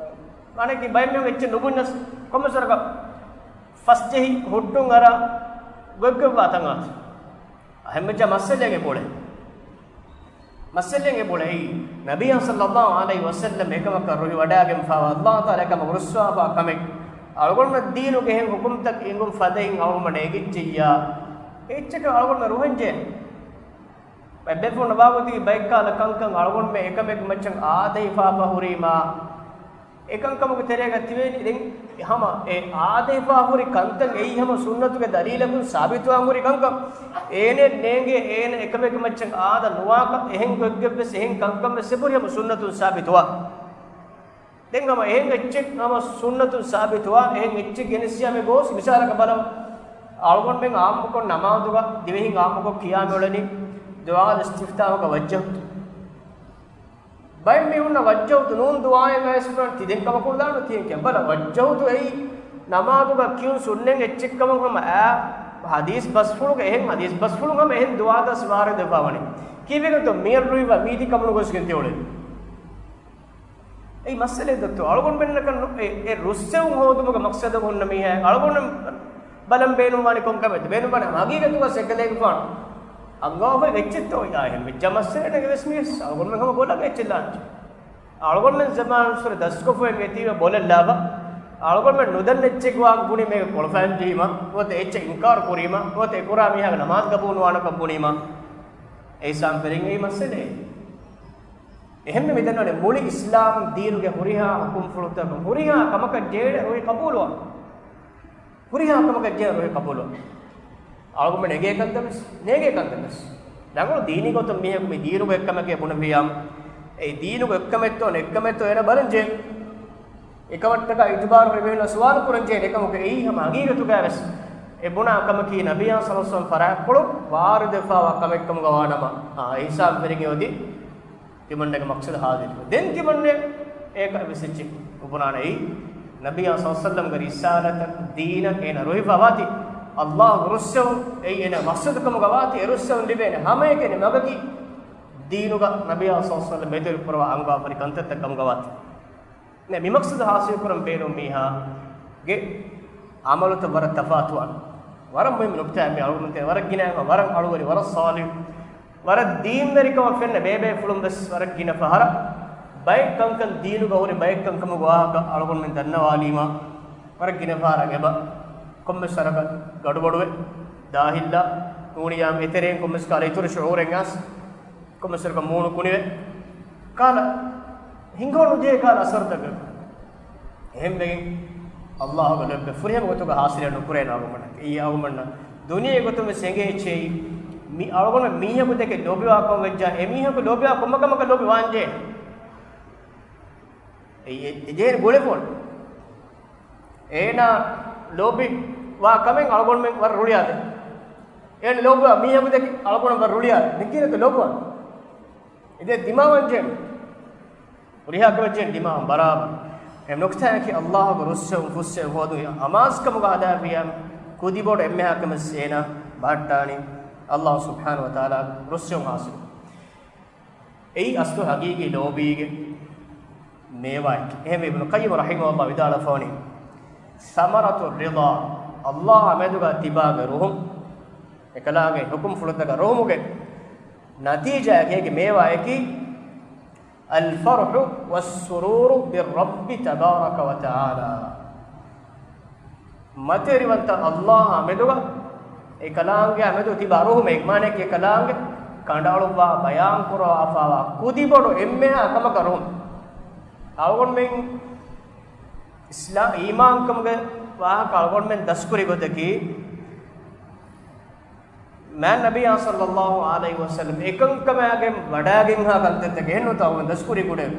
އަނެކީ ބައެއް މީހުން އެއްޗެއް ނުބުންޏަސް ކޮންމެސް ވަރަކަށް ފަސްޖެހި ހުއްޓުން އަރާ ގޮތްގޮތްވާ ތަން އާތި. އެހެންވެއްޖެ މައްސަލައިގެ ބޮޅެ. މައްސަލައިގެ ބޮޅެ އެއީ، ނަބިއްޔާ ޞައްލައްލާހު ޢަލައިހި ވަސައްލަމް އެކަމަކަށް ރުހިވަޑައިގެންފާވާ އައްލާހު ތަޢާލާ އެކަމަށް ރުއްސަވާފާ ކަމެއް، އަޅުގަނޑުމެން ދީނުގެ އެހެން ޙުކުމްތައް އެނގުން ފަދައިން އަޅުގަނޑުމެން އެނގިއްޖެއްޔާ، އެއްޗަކަށް އަޅުގަނޑުމެން ރުހެންޖެ. ބައެއް ބޭފުޅުން ވާގޮތަކީ ބައެއްކާލަ ކަންކަން އަޅުގަނޑުމެން އެކަމެއްގެ މައްޗަށް އާދައިފާފަ ހުރީމާ، އެކަންކަމުގެ ތެރޭގަ ތިބޭނީ ދެން ހަމަ އެ އާދައިފާ ހުރި ކަންތައް އެއީ ހަމަ ސުންނަތުގެ ދަލީލަކުން ސާބިތުވާން ހުރި ކަންކަން. އޭނަ ނޭނގޭ އޭނަ އެކަމެއްގެ މައްޗަށް އާދަ ނުވާކަށް އެހެން ގޮތްގެއްވެސް އެހެން ކަންކަން ވެސް އެބުރި ހަމަ ސުންނަތުން ސާބިތުވާ. ދެން ހަމަ އެހެން އެއްޗެއް ހަމަ ސުންނަތުން ސާބިތުވާ އެހެން އެއްޗެއް ގެނެސްޔާމެ ގޯސް މިސާލަކަށް ބަލަމު. އަޅުގަނޑުމެން އާއްމުކޮށް ނަމާދުގަ ދިވެހިން އާއްމުކޮށް ކިޔާމެ އުޅެނީ ދުޢާ އިސްތިފްތާހުގަ ވައްޖަހު. ބައެއް މީހުންނަށް ވައްޖަހުތު ނޫން ދުޢާއެއް ވެސް ތި ދެން ކަމަކު ނުދާނަ ތިޔަން ކިޔަން. ބަލަ ވައްޖަހުތު އެއީ ނަމާދުގަ ކިޔުން ސުންނަތް އެއްޗެއްކަމަށް ހަމަ އާ ޙަދީސް ބަސްފުޅުގަ އެހެން ޙަދީސް ބަސްފުޅުން ހަމަ އެހެން ދުޢާތައް ވާރިދުވެފަ ވަނީ. ކީއްވެގެންތޯ މިއަށް ރުހިވާ މީތި ކަމުނު ގޮސްގެން ތިއުޅެނީ؟ އެއީ މައްސަލައެއް ދޯ؟ އަޅުގަނޑުމެންނަކަށް އެ، އެ ރުއްސެވުން ހޯދުމުގެ މަޤްޞަދަށް ހުންނަ މީހާ އަޅުގަނޑުމެން ބަލަން ބޭނުންވާނީ ކޮން ކަމެއްތަ؟ ބޭނުންވާނީ ހަމަ ހަގީގަތުގަ އެކަލޭގެފާނު އަންގަވާފައި ވެއްޖެއްތޯ؟ އާ، އެހެން ވެއްޖެއްޔާ މައްސަލައެއް ނެގެވެސް މީސް އަޅުގަނޑުމެން ހަމަ ބޮލަށް އެއްޗެއް ލާންޖެ. އަޅުގަނޑުމެން ޒަމާނުއްސުރެ ދަސްކޮށްފައި މިއޮތީ ބޮލަށް ލާބަ. އަޅުގަނޑުމެން ނުދަންނަ އެއްޗެއްގެ ވާހަކަ ބުނީމަ އޭގެ ކޮޅު ފަހެން ޖެހީމަ، ނުވަތަ އެއްޗެއް އިންކާރު ކުރީމަ، ނުވަތަ އެކުރާ މީހާގެ ނަމާދު ގަބޫލުވާނެކަން ބުނީމަ، އެ ހިސާބުން ފެށިގެން އެއީ މައްސަލައެއް. އެހެންވެ މިދަންނަވަނީ މުޅި އިސްލާމް ދީނުގެ ހުރިހާ ހުކުމްފުޅުތަކުން ހުރިހާ ކަމަކަށް ޖެހޭ ރުހި ޤަބޫލުވާން. ހުރިހާ ކަމަކަށް ޖެހޭ ރުހި ޤަބޫލުވާން. އަޅުގަނޑުމެން އެނގޭ ކަންތައް ވެސް، ނޭނގޭ ކަންތައް ވެސް. ރަނގަޅު ދީނީ ގޮތުން މީހަކު މި ދީނުގެ އެއްކަމެކޭ ބުނެފިއްޔާމު، އެ ދީނުގެ އެއްކަމެއްތޯ ނެއްކަމެއްތޯ އޭނަ ބަލަން ޖެހޭ. އެކަމަށްޓަކާ އިތުބާރު ހުރި މީހުންނަށް ސުވާލު ކުރަން ޖެހޭ. އެކަމަކު އެއީ ހަމަ ހަގީގަތުގައި ވެސް އެ ބުނާ ކަމަކީ ނަބިއްޔާ ޞައްލައްލާހު ޢަލައިހި ވަސައްލަމަ ފަރާތްޕުޅު ވާރިދުވެފައިވާ ކަމެއްކަމުގަ ވާނަމަ، އާ، އެ ހިސާބުން ފެށިގެން އޮތީ ތިމަންނަގެ މަޤްޞަދު ހާސިލް. ދެން ތިމަންނަ އޭކަ ވެސް އެއްޗެއް އުބުނާނެ އެއީ، ނަބިއްޔާ ޞައްލައްލާހު ޢަލައިހި ވަސައްލަމަގެ ރިސާލަތަށް ދީނަށް އޭނަ ރުހިފަ ވާތީ، ﷲ ރުއްސެވުން އެއީ އޭނަ މަޤްޞަދު ކަމުގަ ވާތީ، އެ ރުއްސެވުން ލިބޭނެ ހަމައެކަނި މަގަކީ ދީނުގަ ނަބިއްޔާ ޞައްލައްލާހު ޢަލައިހި ވަސައްލަމަ ބައިތުވެރި ކުރައްވާ އަންގާފަރި ކަންތައްތައް ކަމުގަ ވާތީ. ނެ، މި މަޤްޞަދު ހާސިލް ކުރަން ބޭނުން މީހާގެ ޢަމަލުތައް ވަރަށް ތަފާތުވާނެ. ވަރަށް މުހިއްމު ނުކުތާއެއް މި އަޅުގަނޑުމެން ވަރަށް ގިނަ، ވަރަށް އަޅުވެރި، ވަރަށް ޞާލިޙު، ވަރަށް ދީންވެރިކަމަށް ފެންނަ ބޭބޭފުޅުން ވެސް ވަރަށް ގިނަ ފަހަރަށް ބައެއް ކަންކަން ދީނުގަ ހުރި ބައެއް ކަންކަމުގެ ވާހަކަ އަޅުގަނޑުމެން ދަންނަވާލީމަ، ވަރަށް ގިނަ ފަހަރަށް އެބަ ކޮންމެސް ވަރަކަށް ގަޑުބަޑުވެ، ދާހިއްލާ، ނޫނިޔާ އެތެރެއިން ކޮންމެސް ކާލަ އިތުރު ޝުޢޫރެއް އައިސް، ކޮންމެސް ވަރަކަށް މޫނު ކުނިވެ، ކާލަ ހިނގަން ނުޖެހޭ ކާލަ އަސަރުތަކެއް. އެހެންވެގެން ﷲ ގެ ލޯބި ފުރިހަމަ ގޮތުގަ ހާސިލެއް ނުކުރޭނެ އަޅުގަނޑަށް. އެއީ އަޅުގަނޑަށް ދުނިޔޭ ގޮތުން ވެސް އެނގޭ އެއްޗެއް. މި އަޅުގަނޑު މީހަކު ދެކެ ލޯބިވާ ކަމަށް ވެއްޖާ، އެ މީހަކު ލޯބިވާ ކޮންމެ ކަމަކަށް ލޯބިވާންޖެހޭ. އެ، އެ، އެ ޖެހޭނެ ގުޅެފޯން. އޭނާ ލޯބިވާ ކަމެއް އަޅުގަނޑުމެން ވަރަށް ރުޅިއާދޭ. އޭނަ ލޯބިވާ މީހަކު ދެކެ އަޅުގަނޑު ވަރަށް ރުޅިއާދޭ. ނިކީނަތަ ލޯބިވާން. އެދޭ ދިމާވަން ޖެހޭނެ. ހުރިހާ ކަމެއް ޖެހޭނެ ދިމާވަން ބަރާބަރަށް. އެ ނުކުތާއަކީ ﷲ ގެ ރުއްސެވުން ފުއްސެވުން ހޯދުން އަމާޒުކަމުގަ ހަދާފިޔާ ކުދިބޮޑު އެންމެހާ ކަމެއް އޭނާ ބަހައްޓާނީ ﷲ ސުބްޙާނަހޫ ވަތަޢާލާ ރުއްސެވުން ހާސިލު. އެއީ އަސްލު ހަގީގީ ލޯބީގެ މޭވާއެކޭ. އެހެންވެ، އިބްނު ޤައްޔިމް ރަޙިމަހުﷲ ވިދާޅުވެފަވަނީ، ثمرة الرضا، ﷲ އާ މެދުގަ ތިބާގެ ރުހުމް، އެކަލާނގެ ހުކުމްފުޅުތަކަށް ރުހުމުގެ ނަތީޖާއަކީ، އޭގެ މޭވާއަކީ، الفرح والسرور بالرب تبارك وتعالى. މަތިވެރިވަންތަ ﷲ އާ މެދުގަ އެކަލާނގެ އާ މެދު ތިބާ ރުހުމެއް، މާނައަކީ އެކަލާނގެ ކަނޑައަޅުއްވާ ބަޔާން ކުރަވާފައިވާ ކުދިބޮޑު އެންމެހާ ކަމަކަށް ރުހުމް. އަޅުގަނޑުމެން އިސްލާ-، އީމާންކަމުގެ ވާހަކަ އަޅުގަނޑުމެން ދަސްކުރި ގޮތަކީ، މާތް ނަބިއްޔާ ޞައްލައްލާހު ޢަލައިހި ވަސައްލަމް އެކަންކަމާގެން ވަޑާގެންހާ ކަންތައްތަކެއް އެހެންނުތަ އަޅުގަނޑު ދަސްކުރި ގުޑެއް.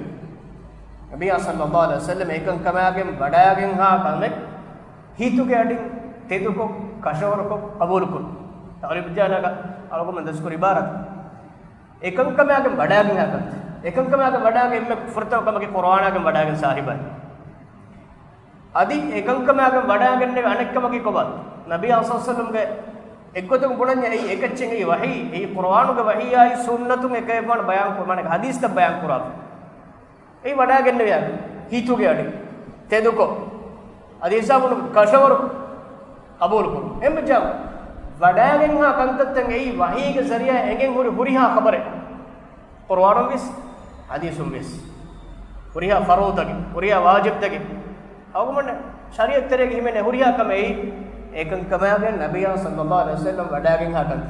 ނަބިއްޔާ ޞައްލައްލާހު ޢަލައިހި ވަސައްލަމް އެކަންކަމާގެން ވަޑާގެންހާ ކަމެއް ހިތުގެ އަޑިން ތެދުކޮށް، ކަށަވަރުކޮށް، ޤަބޫލުކުރުން. ތަޢުރީބު ބަޔާނަކަށް އަޅުގަނޑުމެން ދަސްކުރި ޢިބާރާތް. އެކަންކަމާގެން ވަޑާގެންހާ ކަންތައް. އެކަންކަމާގެން ވަޑާގެން އެންމެ ފުރަތަމަ ކަމަކީ ޤުރުއާނާގެން ވަޑާގެން ސާހިބާ. އަދި އެކަންކަމާގެން ވަޑާގެންނެވި އަނެއްކަމަކީ ކޮބާ؟ ނަބިއްޔާ ޞައްލައްލާހު ޢަލައިހި ވަސައްލަމްގެ އެއްގޮތަކުން ބުނަންޏާ އެއީ އެކައްޗެއް އެއީ ވަޙީ، އެއީ ޤުރުއާނުގެ ވަޙީއާއި ސުންނަތުން އެކައެއްވާން ބަޔާން ކުރު-، މާނަ ޙަދީޘްތައް ބަޔާން ކުރާ. އެއީ ވަޑާގެންނެވިޔާ ހިތުގެ އަޑި ތެދުކޮށް، އަދި ހިސާބުން ކަށަވަރު ޤަބޫލުކުރުން. އެންމެ ޖާ ވަޑާގެންހާ ކަންތައްތައް އެއީ ވަޙީގެ ޒަރީޢާ އެނގެން ހުރި ހުރިހާ ޚަބަރެއް. ޤުރުއާނުން ވިޔަސް، ޙަދީޘުން ވިޔަސް. ހުރިހާ ފަރުޟުތަކެއް، ހުރިހާ ވާޖިބްތަކެއް. އަޅުގަނޑުމެން ޝަރީޢަތް ތެރޭގަ ހިމެނޭ ހުރިހާ ކަމެއް އެކަން ކަމާގެން ނަބިއްޔާ ޞައްލައްލާހު ޢަލައިހި ވަސައްލަމް ވަޑާގެންހާ ކަންތައް.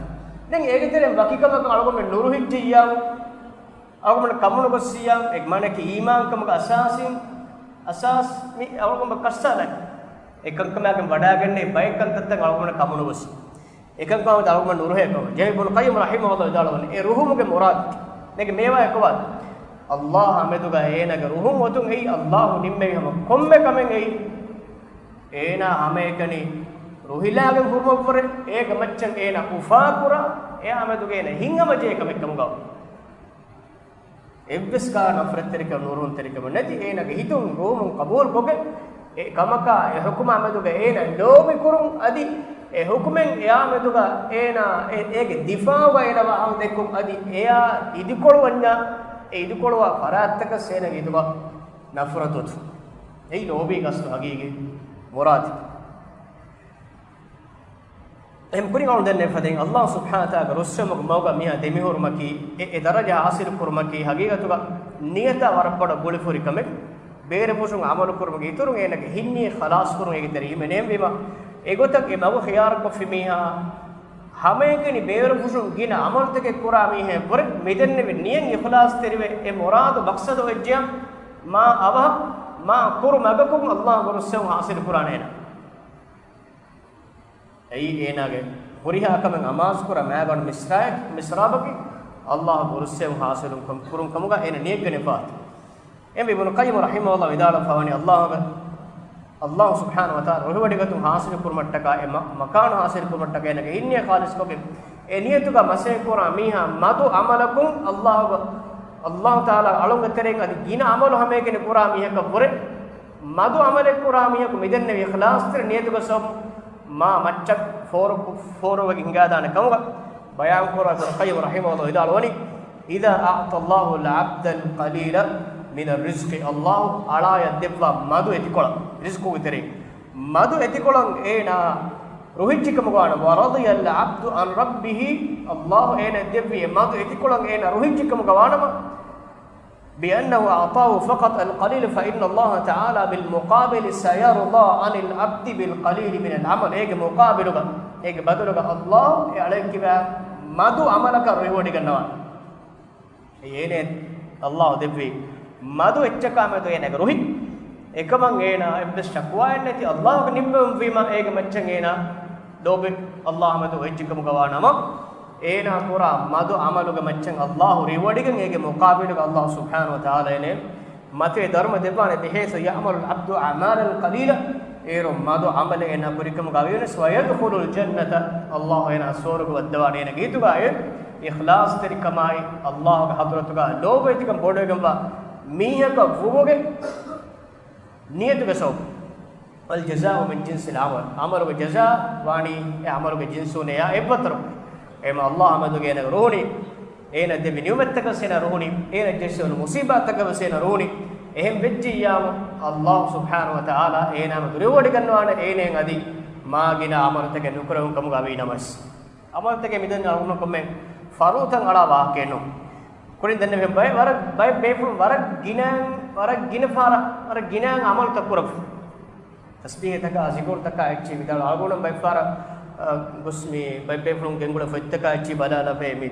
ދެން އޭގެ ތެރެއިން ވަކި ކަމަކަށް އަޅުގަނޑުމެން ނުރުހިއްޖިއްޔާ، އަޅުގަނޑު ކަމުނުގޮސްސިއްޔާ، އެ މާނައަކީ އީމާންކަމުގެ އަސާސީން އަސާސް މި އަޅުގަނޑު ކައްސާލައި އެކަންކަމާގެން ވަޑާގެންނެ ބައެއް ކަންތައްތައް އަޅުގަނޑަށް ކަމުނުވެސް. އެކަންކަމާ އަޅުގަނޑު ނުރުހޭކަމަށް. ޖެހި އިބްނު ޤައްޔިމް ރަޙިމަހުﷲ ވިދާޅުވަނީ، އެ ރުހުމުގެ މުރާދު، މޭގެ މޭވާ އެކުވާ، ﷲ އާ މެދުގަ އޭނާގެ ރުހުމް އޮތުން އެއީ ﷲ ނިންމެވި ހަމަ ކޮންމެ ކަމެއް އެއީ. އޭނާ ހަމައެކަނި ރުހިލާގެން ހުރުމަށްވުރެ، އޭގެ މައްޗަށް އޭނާ އުފާކުރާ، އެއާ މެދުގަ އޭނާ ހިތްހަމަޖެހޭ ކަމެއް ކަމުގަ އެއްވެސް ކާ ނަފްރަތްތެރިކަމެއް ނޫރުންތެރިކަމެއް ނެތި އޭނާގެ ހިތުން ރުހުމުން ޤަބޫލުކޮށްގެން، އެ ކަމަކާ އެ ޙުކުމާ މެދުގަ އޭނާ ލޯބިކުރުން އަދި އެ ޙުކުމެއް އެއާ މެދުގަ އޭނާ އެ، އޭގެ ދިފާޢުގަ އޭނާ ވާހަކަ ދެއްކުން އަދި އެއާ އިދިކޮޅުވަންޏާ، އެ އިދިކޮޅުވާ ފަރާތްތަކަށް އޭނާގެ ހިތުގަ ނަފްރަތު އޮތުން. އެއީ ލޯބީގެ އަސްލު ހަގީގީ މުރާދު. އެހެން ކުރިން އަޅު ދެންނެވި ފަދައިން، ﷲ ސުބްޙާނަހު ވަތަޢާލާގެ ރުއްސެވުމުގެ މަގުގަ މިހާ ދެމިހުރުމަކީ، އެ، އެ ދަރަޖަ ޙާޞިލު ކުރުމަކީ ހަގީގަތުގަ ނިޔަތާ ވަރަށް ބޮޑަށް ގުޅިފުރި ކަމެއް. ބޭރުފުށުން ޢަމަލު ކުރުމުގެ އިތުރުން އޭނަގެ ހިތްނިޔަތް ޚަލާޞް ކުރުން އޭގެ ތެރެއިން އެނެއްވީމަ، އެގޮތަށް އެ މަގު ޚިޔާރުކޮށްފި މީހާ ހަމައެކަނި ބޭރުފުށުން ގިނަ ޢަމަލުތަކެއް ކުރާ މީހެއް ވުރެ މިދެންނެވި ނިޔަތް އިޚްލާޞްތެރިވެ، އެ މުރާދު މަޤްޞަދު އޮތްޖެޔާ، މާ އަވަހަށް މާ ކުރު މަގަކުން ﷲގެ ރުއްސެވުން ޙާޞިލު ކުރާނެ އޭނާ. އެއީ އޭނާގެ ހުރިހާ ކަމެއް އަމާޒުކުރާ މާގަނޑު މިސްރާބެއް، މިސްރާބަކީ ﷲގެ ރުއްސެވުން ޙާޞިލު ކުރުން ކަމުގަ އޭނަ ނިޔަތްގަނެފާ. އެހެންވެ އިބްނު ޤައްޔިމް ރަޙިމަހުﷲ ވިދާޅުވެފަވަނީ، ﷲގެ، ﷲ ސުބްޙާނަހު ވަތަޢާލާ ރުހިވޮޑިގަތުން ޙާޞިލު ކުރުމަށްޓަކާ، އެ މަ-، މަކާނު ޙާޞިލު ކުރުމަށްޓަކާ އޭނަގެ ހިތްނިޔަތް ޚާލިޞްކޮށްގެން، އެ ނިޔަތުގަ މަސައްކަތް ކުރާ މީހާ މަދު ޢަމަލަކުން ﷲގެ، ﷲ ތަޢާލާ އަޅުންގެ ތެރެއިން އަދި ގިނަ ޢަމަލު ހަމައެކަނި ކުރާ މީހަކަށްވުރެ، މަދު ޢަމަލެއް ކުރާ މީހަކު މިދެންނެވި އިޚްލާޞްތެރި ނިޔަތުގެ ސަބަބުން މާ މައްޗަށް ފޯރު، ފޯރުވެގެން ހިނގާދާނެ ކަމުގަ ބަޔާންކުރާ އިބްނު ޤައްޔިމް ރަޙިމަހުﷲ ވިދާޅުވަނީ، إذا أعطى الله العبد القليل من الرزق، ﷲ އަޅާޔަށް ދެއްވާ މަދު އެތިކޮޅަށް، ރިޒްޤުގެ ތެރެއިން މަދު އެތިކޮޅަށް އޭނާ ރުހިއްޖެކަމުގަ ވާނަމަ، ورضي العبد عن ربه، ﷲ އޭނަ ދެއްވި އެ މަދު އެތިކޮޅަށް އޭނާ ރުހިއްޖެކަމުގަ ވާނަމަ، بأنه أعطاه فقط القليل، فإن الله تعالى بالمقابل سيرضى عن العبد بالقليل من العمل. އޭގެ މުޤާބިލުގަ، އޭގެ ބަދަލުގަ ﷲ އެ އަޅައެއްގެ މަދު ޢަމަލަކަށް ރުހިވޮޑިގަންނަވާނެ. އޭނަ ﷲ ދެއްވި މަދު އެއްޗަކާ މެދު އޭނަގެ ރުހި އެކަމަށް އޭނާ އެއްވެސް ޝަކުވާއެއް ނެތި، ﷲގެ ނިންމެވުން ވީމަ އޭގެ މައްޗަށް އޭނާ ލޯބި ﷲ މެދު އޮތްޖެކަމުގަ ވާނަމަ، އޭނާ ކުރާ މަދު ޢަމަލުގެ މައްޗަށް ﷲ ރިވޮޑިގެން އޭގެ މުޤާބިލުގަ ﷲ ސުބްޙާނަހު ވަތަޢާލާ އޭނަ މަތިވެ ދަރުމަ ދެއްވާނެ، بحيث يعمل العبد أعمالا قليلة، އޭރު މަދު ޢަމަލެއް އޭނާ ކުރިކަމުގަ ވިޔަސް، ويدخل الجنة، ﷲ އޭނާ ސުވަރުގެ ވައްދަވާނެ އޭނަގެ ހިތުގައި އިޚްލާޞްތެރިކަމާއި ﷲގެ ޙަޟްރަތުގަ ލޯބިވެތިކަން ބޮޑުވެގެންވާ މީހަކަށް ވުމުގެ ނިޔަތުގެ ސަބަބުން. والجزاء من جنس العمل، ޢަމަލުގެ ޖަޒާ ވާނީ އެ ޢަމަލުގެ ޖިންސުން އެއާ އެއްވައްތަރު. އެމަ ﷲ މެދުގަ އޭނަގެ ރުހުނީ، އޭނަ ދެއްވި ނިޢުމަތްތަކަށް އޭނަ ރުހުނީ، އޭނަ ޖެއްސެވުނު މުޞީބާތްތަކަށް ވެސް އޭނަ ރުހުނީ. އެހެން ވެއްޖިއްޔާމު، ﷲ ސުބްޙާނަހު ވަތަޢާލާ އޭނާ މެދު ރިވޮޑިގަންނަވާނެ، އޭނައަށް އަދި މާ ގިނަ ޢަމަލުތަކެއް ނުކުރެވުން ކަމުގަ ވީނަމަވެސް. ޢަމަލުތަކެއް މިދެން އަޅުގަނޑު ކޮންމެ ފަރުދުތައް އަޅާ ވާހަކައެއް ނޫން. ކުރިން ދެންނެވި ބައެއް ވަރަށް، ބައެއް ބޭފުޅުން ވަރަށް ގިނައިން، ވަރަށް ގިނަ ފަހަރަށް، ވަރަށް ގިނައިން ޢަމަލުތައް ކުރަން. ތަސްބީޙްތަކާ، ޒިކުރުތަކާ އެއްޗެއް ވިދާޅު އަޅުގަނޑު ބައެއް ފަހަރަށް، އަ، ގޮސް މި ބައެއް ބޭފުޅުން ގެންގުޅޭ ފޮތްތަކާ އެއްޗެއް ބަލާލަފައި މި،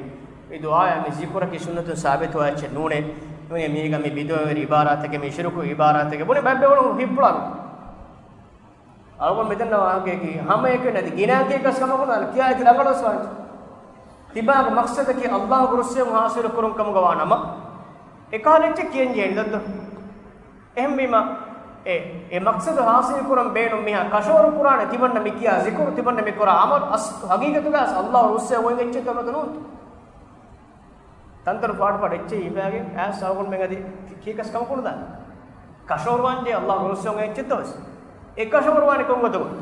މި ދުޢާއާ މި ޒިކުރަކީ ސުންނަތުން ސާބިތުވާ އެއްޗެއް ނޫނޭ. މީގަ މި ބިދުޢަވެރި ޢިބާރާތެކޭ، މި ޝިރުކު ޢިބާރާތެކޭ ބުނެ ބައެއް ބޭފުޅުން ހިތްޕުޅާން. އަޅުގަނޑު މިދަންނަ ވާހަކައަކީ ހަމައެކަނި އަދި ގިނައިން ކިޔާކަސް ކަމަކުން އަލް ކިޔާ އެތި ރަނގަޅުވެސް ވާނެ. ތިބާގެ މަޤްޞަދަކީ ﷲގެ ރުއްސެވުން ޙާޞިލު ކުރުން ކަމުގަ ވާނަމަ، އެކަހަލަ އެއްޗެއް ކިޔަން ޖެހޭނެ ދައްދު. އެހެންވީމަ، އެ، އެ މަޤްޞަދު ޙާޞިލު ކުރަން ބޭނުން މީހާ ކަށަވަރު ކުރާނެ ތިމަންނަ މި ކިޔާ ޒިކުރު، ތިމަންނަ މި ކުރާ ޢަމަލު، އަސް، ހަގީގަތުގަ އަސް ﷲ ރުއްސެވުން އޮތް އެއްޗެއްތޯ ނުވަތަ ނޫންތޯ؟ ތަންތަނު ފާޑު ފާޑު އެއްޗެއް ހިފާގެން އައިސް އަޅުގަނޑުމެން އަދި ކި-، ކީކަސް ކަމަކު ނުދާނެ. ކަށަވަރުވާންޖެ ﷲ ރުއްސެވުން އެއްޗެއްތޯ ވެސް. އެ ކަށަވަރުވާނެ ކޮންގޮތަކުން؟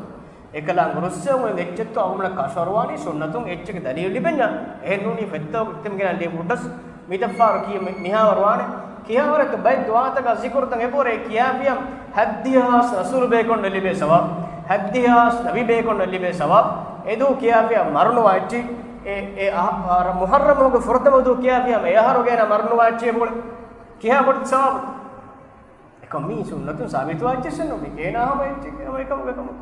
އެކަލާނގެ ރުއްސެވުން އެއްޗެއްތޯ އަޅުގަނޑަށް ކަށަވަރުވާނީ ސުންނަތުން އެއްޗެއްގެ ދަލީލު ލިބެންޏާ. އެހެން ނޫނީ ފޮތްތަކުގެ ތެމްގެނާ ލިބުއްޑަސް މިތައް ފަހަރު ކީ މި-، މިހާވަރު ވާނެ. ކިހާވަރެއްތޯ ބައެއް ދުޢާތަކާ ޒިކުރުތައް އެބަހުރޭ ކިޔާފިޔަމް ހައްދިހާސް ރަސޫލު ބޭކަލުންނަށް ލިބޭ ސަވާބު، ހައްދިހާސް ނަބި ބޭކަލުންނަށް ލިބޭ ސަވާބު. އެދުވަހު ކިޔާފިޔަމް މަރުނުވާ އެއްޗި، އެ، އެ އަހަ-، އަހަރަ މުޙައްރަމުގެ ފުރަތަމަ ދުވަހު ކިޔާފިޔަމް އެ އަހަރުގެ އޭނާ މަރުނުވާ އެއްޗި އެބައުޅޭ. ކިހާ ބޮޑެތި ސަވާބުތޯ؟ އެކަމަކު މީ ސުންނަތުން ސާބިތުވާ އެއްޗެއް ނޫން. އޭނާ ހަމަ އެއްޗެއް ހަމަ އެކަމުގެ ކަމު.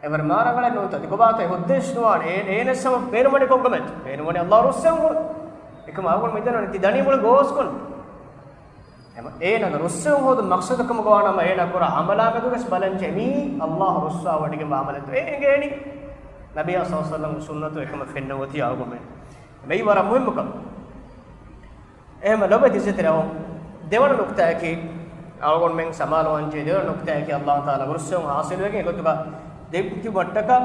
އެވަރު މާ ރަނގަޅެއް ނޫންތޯ؟ ތި ކޮބާތޯ ހުއްދައެއް ނުވާނެ. އޭ، އޭނައަށް ސަބަބު ބޭނުމަނީ ކޮންކަމެއްތޯ؟ ބޭނުމަނީ ﷲ ރުއްސެވުން. އެކަމަކު އަޅުގަނޑު މިދަންނަވަނީ ތި ދަނީ މުޅި ގޯސްކޮން. އޭނާގެ ރުއްސެވުން ހޯދުން މަޤްޞަދަކަމުގަ ވާނަމަ، އޭނާ ކުރާ ޢަމަލާ މެދުވެސް ބަލަންޖެހޭ، މީ ﷲ ރުއްސާވަޑިގެންވާ ޢަމަލެއްތޯ އެ އެނގޭނީ. ނަބިއްޔާ ޞައްލަﷲު ޢަލައިހި ވަސައްލަމް ސުންނަތު އެކަމަށް ފެންނަން އޮތީ އަޅުގަނޑުމެން. މީ ވަރަށް މުހިއްމު ކަމެއް. އެހެން ލޮބުވެތި އިއްޒަތްތެރި އަޚުން، ދެވަނަ ނުކުތާއަކީ، އަޅުގަނޑުމެން ސަމާލުވާންޖެހޭ ދެވަނަ ނުކުތާއަކީ، ﷲ ތަޢާލާގެ ރުއްސެވުން ޙާޞިލުވެގެން އެގޮތުގަ ދެމިތިބުމަށްޓަކާ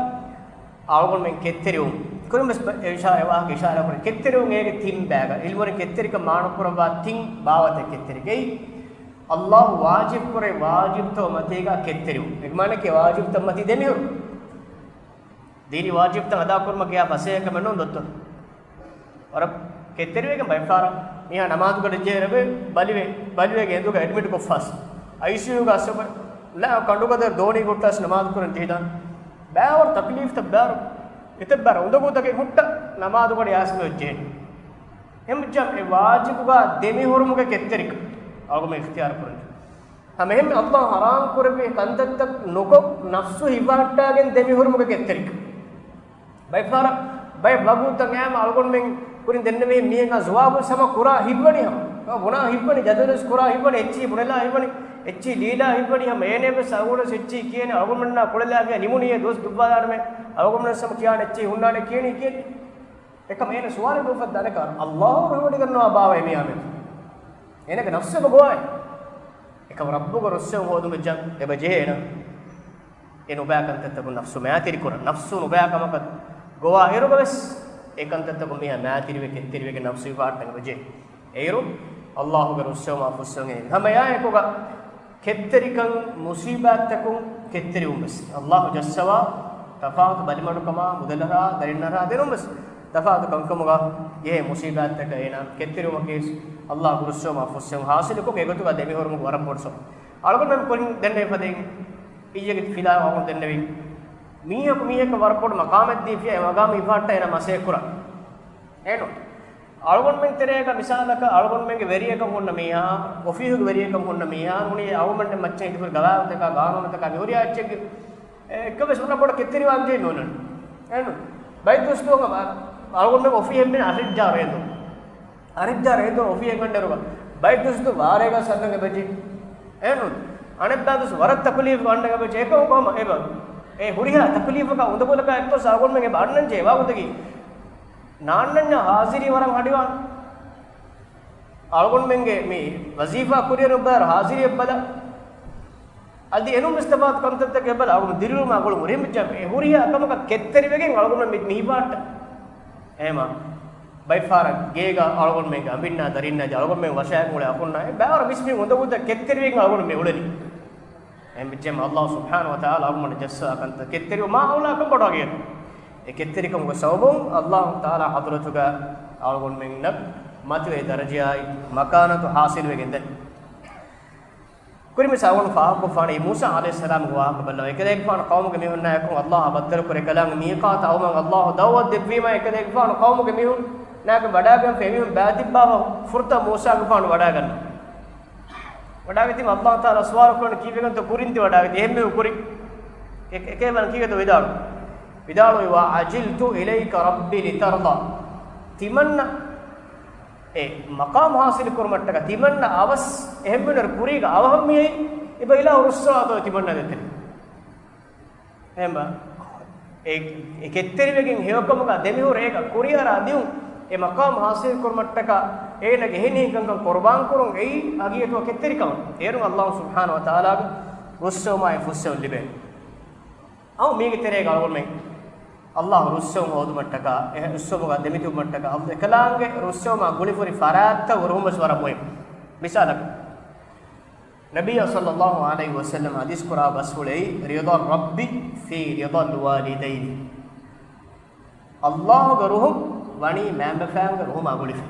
އަޅުގަނޑުމެން ކެތްތެރިވުން. ކުރިންވެސް އެ އިޝާ-، އެ ވާހަކަ އިޝާރާ ކުރި ކެތްތެރިވުން އޭގެ ތިން ބައިގަ. ޢިލްމުވެރިން ކެތްތެރިކަން މާނަކުރައްވާ ތިން ބާވަތެއް ކެތްތެރިކަން. އެއީ، ﷲ ވާޖިބު ކުރެއްވި ވާޖިބުތައް މަތީގަ ކެތްތެރިވުން. އޭގެ މާނައަކީ ވާޖިބުތައް މަތީ ދެމިހުރު. ދީނީ ވާޖިބުތައް އަދާކުރުމަކީ އާ ފަސޭހަ ކަމެއް ނޫން ދޮއްތޯ. ވަރަށް ކެތްތެރިވެގެން ބައެއްފަހަރަށް މީހާ ނަމާދުގަޑި ޖެހޭ ރަށް ބަލިވެ، ބަލިވެގެން އެނދުގަ އެޑްމިޓް ކޮށްފަސް. އައިސީޔޫގަ އަސަބަ ލާ ކަނޑުގަދަ ދޯނީ ގޮއްޓާސް ނަމާދު ކުރަން ޖެހިދާނެ. ބާވަރު ތަކުލީފްތައް ބާރު. އެތައް ބާރު އުނދަގޫތަކެއް ހުއްޓަ ނަމާދުގަޑި އާސިމެ ވެއްޖެ. އެހެންވެއްޖާމަ އެ ވާޖިބުގަ ދެމިހުރުމުގެ ކެތްތެރިކަން އަޅުގަނޑުމެން އިޚްތިޔާރު ކުރަން. ހަމަ އެހެން ﷲ ޙަރާމް ކުރެއްވި ކަންތައްތައް ނުކޮށް، ނަފްސު ހިއްވަހައްޓާގެން ދެމިހުރުމުގެ ކެތްތެރިކަން. ބައެއްފަހަރަށް ބައެއް ވަގުތުތައް އައިމަ އަޅުގަނޑުމެން ކުރިން ދެންނެވި މީހަކާ ޒުވާބު ހަމަ ކުރާ ހިތްވަނީ ހަމަ. ބުނާ ހިތްވަނީ، ޖަދަލުވެސް ކުރާ ހިތްވަނީ، އެއްޗިހި ބުނެލާ ހިތްވަނީ، އެއްޗިހި ލީލާ ހިތްވަނީ ހަމަ. އޭނަޔަށްވެސް އަޅުގަނޑުވެސް އެއްޗިހި ކިޔޭނެ، އަޅުގަނޑުމެންނާ ކުޅެލާ ގެޔަށް ނިމުނީއޭ ދުވަސް ދުއްވާލާނަމޭ، އަޅުގަނޑުމެން ހަމަ ކިޔާނެ އެއްޗިހި ހުންނާނެ ކިޔޭނީ ކިޔޭ. އެކަމަ އޭނަ ސުވާލެއް ނުކޮށްފަ ދާނެ ކާރަ. ﷲ ރުހިވޮޑިގަންނަވާ ބާވައޭ މިޔާމެދު. އޭނަގެ ނަފްސެއް ގޮވާއި. އެކަމަ ރައްބުގެ ރުއްސެވުން ހޯދުމަށް ޖަ-، އެބަ ޖެހޭ އޭނަ. އެ ނުބައި ކަންތައްތަކުން ނަފްސު މައިތިރިކުރަން. ނަފްސު ނުބައި ކަމަކަށް ގޮވާ އިރުގަވެސް އެ ކަންތައްތަކުން މީހާ މައިތިރިވެ ކެތްތެރިވެގެން ނަފްސު ހިފާއްޓަން އެބަ ޖެހޭ. އެއިރު ﷲ ގެ ރުއްސެވުމާ ފުއްސެވުން އެނގޭ. ހަމަ އެއާއެކުގަ ކެތްތެރިކަން، މުސީބާތްތަކުން ކެތްތެރިވުން ވެސް. ﷲ ޖައްސަވާ ތަފާތު ބަލިމަޑުކަމާ، މުދަލަށާ، ދަރިންނަށާ ދެނުން ވެސް ތަފާތު ކަންކަމުގަ އެހެން މުސީބާތްތަކަށް އޭނާ ކެތްތެރިވުމަކީ ވެސް ﷲ ގެ ރުއްސެވުމާ ފުއްސެވުން ޙާޞިލުކޮށް އެގޮތުގަ ދެމިހުރުމުގެ ވަރަށް ބޮޑު ސަބަބު. އަޅުގަނޑުމެން ކުރިން ދެންނެވި ފަދައިން އިއްޔެގެ ފިލާ އަޅުގަނޑު ދެންނެވި. މީހަކު މީހަކަށް ވަރަށް ބޮޑު މަޤާމެއް ދީފިޔާ އެ މަޤާމު ހިފާއްޓާ އޭނާ މަސައްކަތް ކުރާ. އެނު. އަޅުގަނޑުމެން ތެރޭގަ މިސާލަކަށް އަޅުގަނޑުމެންގެ ވެރިޔަކަށް ހުންނަ މީހާ، އޮފީހުގެ ވެރިޔަކަށް ހުންނަ މީހާ، ނޫނީ އަޅުގަނޑުމެން މައްޗަށް ހިދުފުރި ގަވާއިދުތަކާ ގާނޫނުތަކާ މި ހުރިހާ އެއްޗެއްގެ އެއްކަވެސް ވަރަށް ބޮޑަށް ކެތްތެރިވާން ޖެހި ނޫން. އެނު. ބައެއް ދުވަސް ދުވަހު އަޅުގަނޑުމެން އޮފީހެއް މި އަރިއްޖާ ރޭދު. އަރިއްޖާ ރޭދު އޮފީހެއް ގަނޑެރުގަ. ބައެއް ދުވަސް ދު ވާރޭގަ ސަންނަގެ ބެޖި. އެނު. އަނެއްބާ ދުވަސް ވަރަށް ތަކުލީފް ގަނޑަގަ ބެޖި. އެކަމަކު ހަމަ އެބަ. އެ ހުރިހާ ތަކުލީފަކާ އުނދަގުލަކާ އެއްކޮށް އަޅުގަނޑުމެން އެބަ އަންނަން ޖެހޭ ވާގުތަކީ. ނާންނަންޏާ ހާޒިރީ ވަރަށް ހަޑިވާން. އަޅުގަނޑުމެންގެ މި ވަޒީފާ ކުރިއަރު ބާރު ހާޒިރީ އެއްބަލަ. އަދި އެނޫން ވެސް ތަފާތު ކަންތައްތަކެއް ބަލަ. އަޅުގަނޑު ދިރިއުޅުމާ ގުޅުމު ރިހިމެއްޖާ އެ ހުރިހާ ކަމަކަށް ކެތްތެރިވެގެން އަޅުގަނޑުމެން މި، މި ހިފާއްޓަ. އެހެމާ. ބައެއްފަހަރަށް ގޭގަ އަޅުގަނޑުމެންގެ އަނބިންނާ ދަރިންނާ އަޅުގަނޑުމެން ވަށައިގެން އުޅޭ އަޚުންނާ އެ ބާރަށް މިސް މި އުނދަގޫތައް ކެތްތެރިވެގެން އަޅުގަނޑު މި އުޅެނީ. އެހެންވެއްޖެމަ ﷲ ސުބްޙާނަހޫ ވަތަޢާލާ އަޅުގަނޑު ޖައްސާ ކަންތައް ކެތްތެރިވުމާ އައުލާކަން ބޮޑު އަގެއް. އެ ކެތްތެރިކަމުގެ ސަބަބުން ﷲ ތަޢާލާ ޙަޟްރަތުގަ އަޅުގަނޑުމެންނަށް މަތިވެ ދަރަޖައާއި މަކާނަތު ޙާޞިލުވެގެން ދެން. ކުރިންވެސް އަޅުގަނޑު ފާހަގަކޮށްފާނެ މޫސާ ޢަލައިހިއްސަލާމްގެ ވާހަކަ ބައްލަވާ. އެކަލޭގެފާނު ޤައުމުގެ މީހުންނާއެކު ﷲ އާ ބައްދަލުކުރެ ކަލާނގެ މީޤާތަށް އައުމަށް ﷲ ދަޢުވަތު ދެއްވީމާ އެކަލޭގެފާނު ޤައުމުގެ މީހުންނާއެކު ވަޑާގެންފަ އެމީހުން ބައިތިއްބާފަ ފުރަތަމަ މޫސާގެފާނު ވަޑާގަންނަ. ވަޑާގަތީމަ ﷲ ތަޢާލާ ސުވާލު ކުރަން ކީއްވެގެންތޯ ކުރިން ތި ވަޑާގަތީ؟ އެހެންމެ ކުރި. އެ-، އެކޭ ވަން ކީގެތޯ ވިދާޅު؟ ވިދާޅުވީ، وعجلت إليك رب لترضى. ތިމަންނަ އެ މަޤާމު ޙާޞިލު ކުރުމަށްޓަކަ ތިމަންނަ އަވަސް އެހެންމެން ކުރީގަ އަވަހަށް މިއައީ އެބަ އިލާހު ރުއްސަވާތޯ ތިމަންނަ ދެތެރެ. އެހެންބާ، އެ، އެ ކެތްތެރިވެގެން ހެޔޮކަމުގަ ދެމިހުރެ އޭގަ ކުރިއަރާ ދިއުން، އެ މަޤާމު ޙާޞިލު ކުރުމަށްޓަކާ އޭނަގެ ހިނިހިނގަންކަން ޤުރުބާން ކުރުން އެއީ ހަގީގަތުގަ ކެތްތެރިކަމަށް. އޭރުން ﷲ ސުބްޙާނަހޫ ވަތަޢާލާގެ ރުއްސެވުމާއި ފުއްސެވުން ލިބޭ. އައު މީގެ ތެރޭގަ އަޅުގަނޑުމެން ﷲ ރުއްސެވުން ހޯދުމަށްޓަކާ، އެ ރުއްސެވުމުގަ ދެމިތިބުމަށްޓަކާ، އެކަލާނގެ ރުއްސެވުމާ ގުޅިފުރި ފަރާތްތައް ހުރުހުން ވެސް ވަރަށް މުހިންމު. މިސާލަކަށް، ނަބިއްޔާ ޞައްލައްލާހު ޢަލައިހި ވަސައްލަމް ޙަދީޘް ކުރާ ބަސްފުޅެއް، رضا الرب في رضا الوالدين. ﷲ ގެ ރުހުން ވަނީ މައިންބަފައިންގެ ރުހުމާ ގުޅިފަ.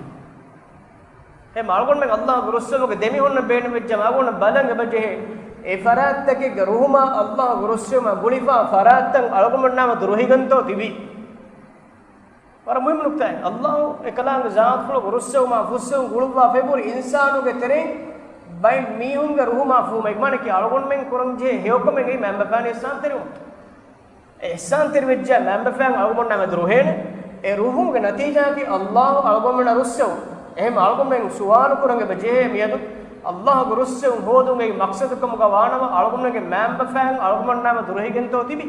އެ އަޅުގަނޑުމެން ﷲ ގެ ރުއްސެވުމުގެ ދެމިހުންނަ ބޭނުމެއްޖަ އަޅުގަނޑު ބަލަން އެބަޖެހޭ. އެ ފަރާތްތަކެއްގެ ރުހުމާ ﷲ ގެ ރުއްސެވުމާ ގުޅިފާ ފަރާތްތައް އަޅުގަނޑުމެންނާމެދު ރުހިގަންތޯ ތިބީ؟ ވަރަށް މުހިންމު ނުކްތާއެއް. ﷲ އެކަލާނގެ ޒާތުފުޅުގެ ރުއްސެވުމާ ފުއްސެވުން ގުޅުއްވާފަ އެބަހުރި އިންސާނުގެ ތެރެއިން ބައެއް މީހުންގެ ރުހުމާ ފުހުމަށް. އެ މާނައަކީ އަޅުގަނޑުމެން ކުރަންޖެހޭ ހެޔޮކަމެއް އެއީ މައިންބަފައިން އިޙްސާންތެރިވުން. އެ އިޙްސާންތެރިވެއްޖެ މައިންބަފައިން އަޅުގަނޑުމެންނާމެދު ރުހޭނެ. އެ ރުހުމުގެ ނަތީޖާއަކީ ﷲ އަޅުގަނޑުމެންނަށް ރުއްސެވުން. އެހެން އަޅުގަނޑުމެން ސުވާލު ކުރަން އެބަ ޖެހޭ މިއަދު ﷲގެ ރުއްސެވުން ހޯދުން އެއީ މަޤްޞަދު ކަމުގަ ވާނަމަ، އަޅުގަނޑުގެ މައިންބަފައިން އަޅުގަނޑުމެންނާމެދު ރުހިގެންތޯ ތިބީ؟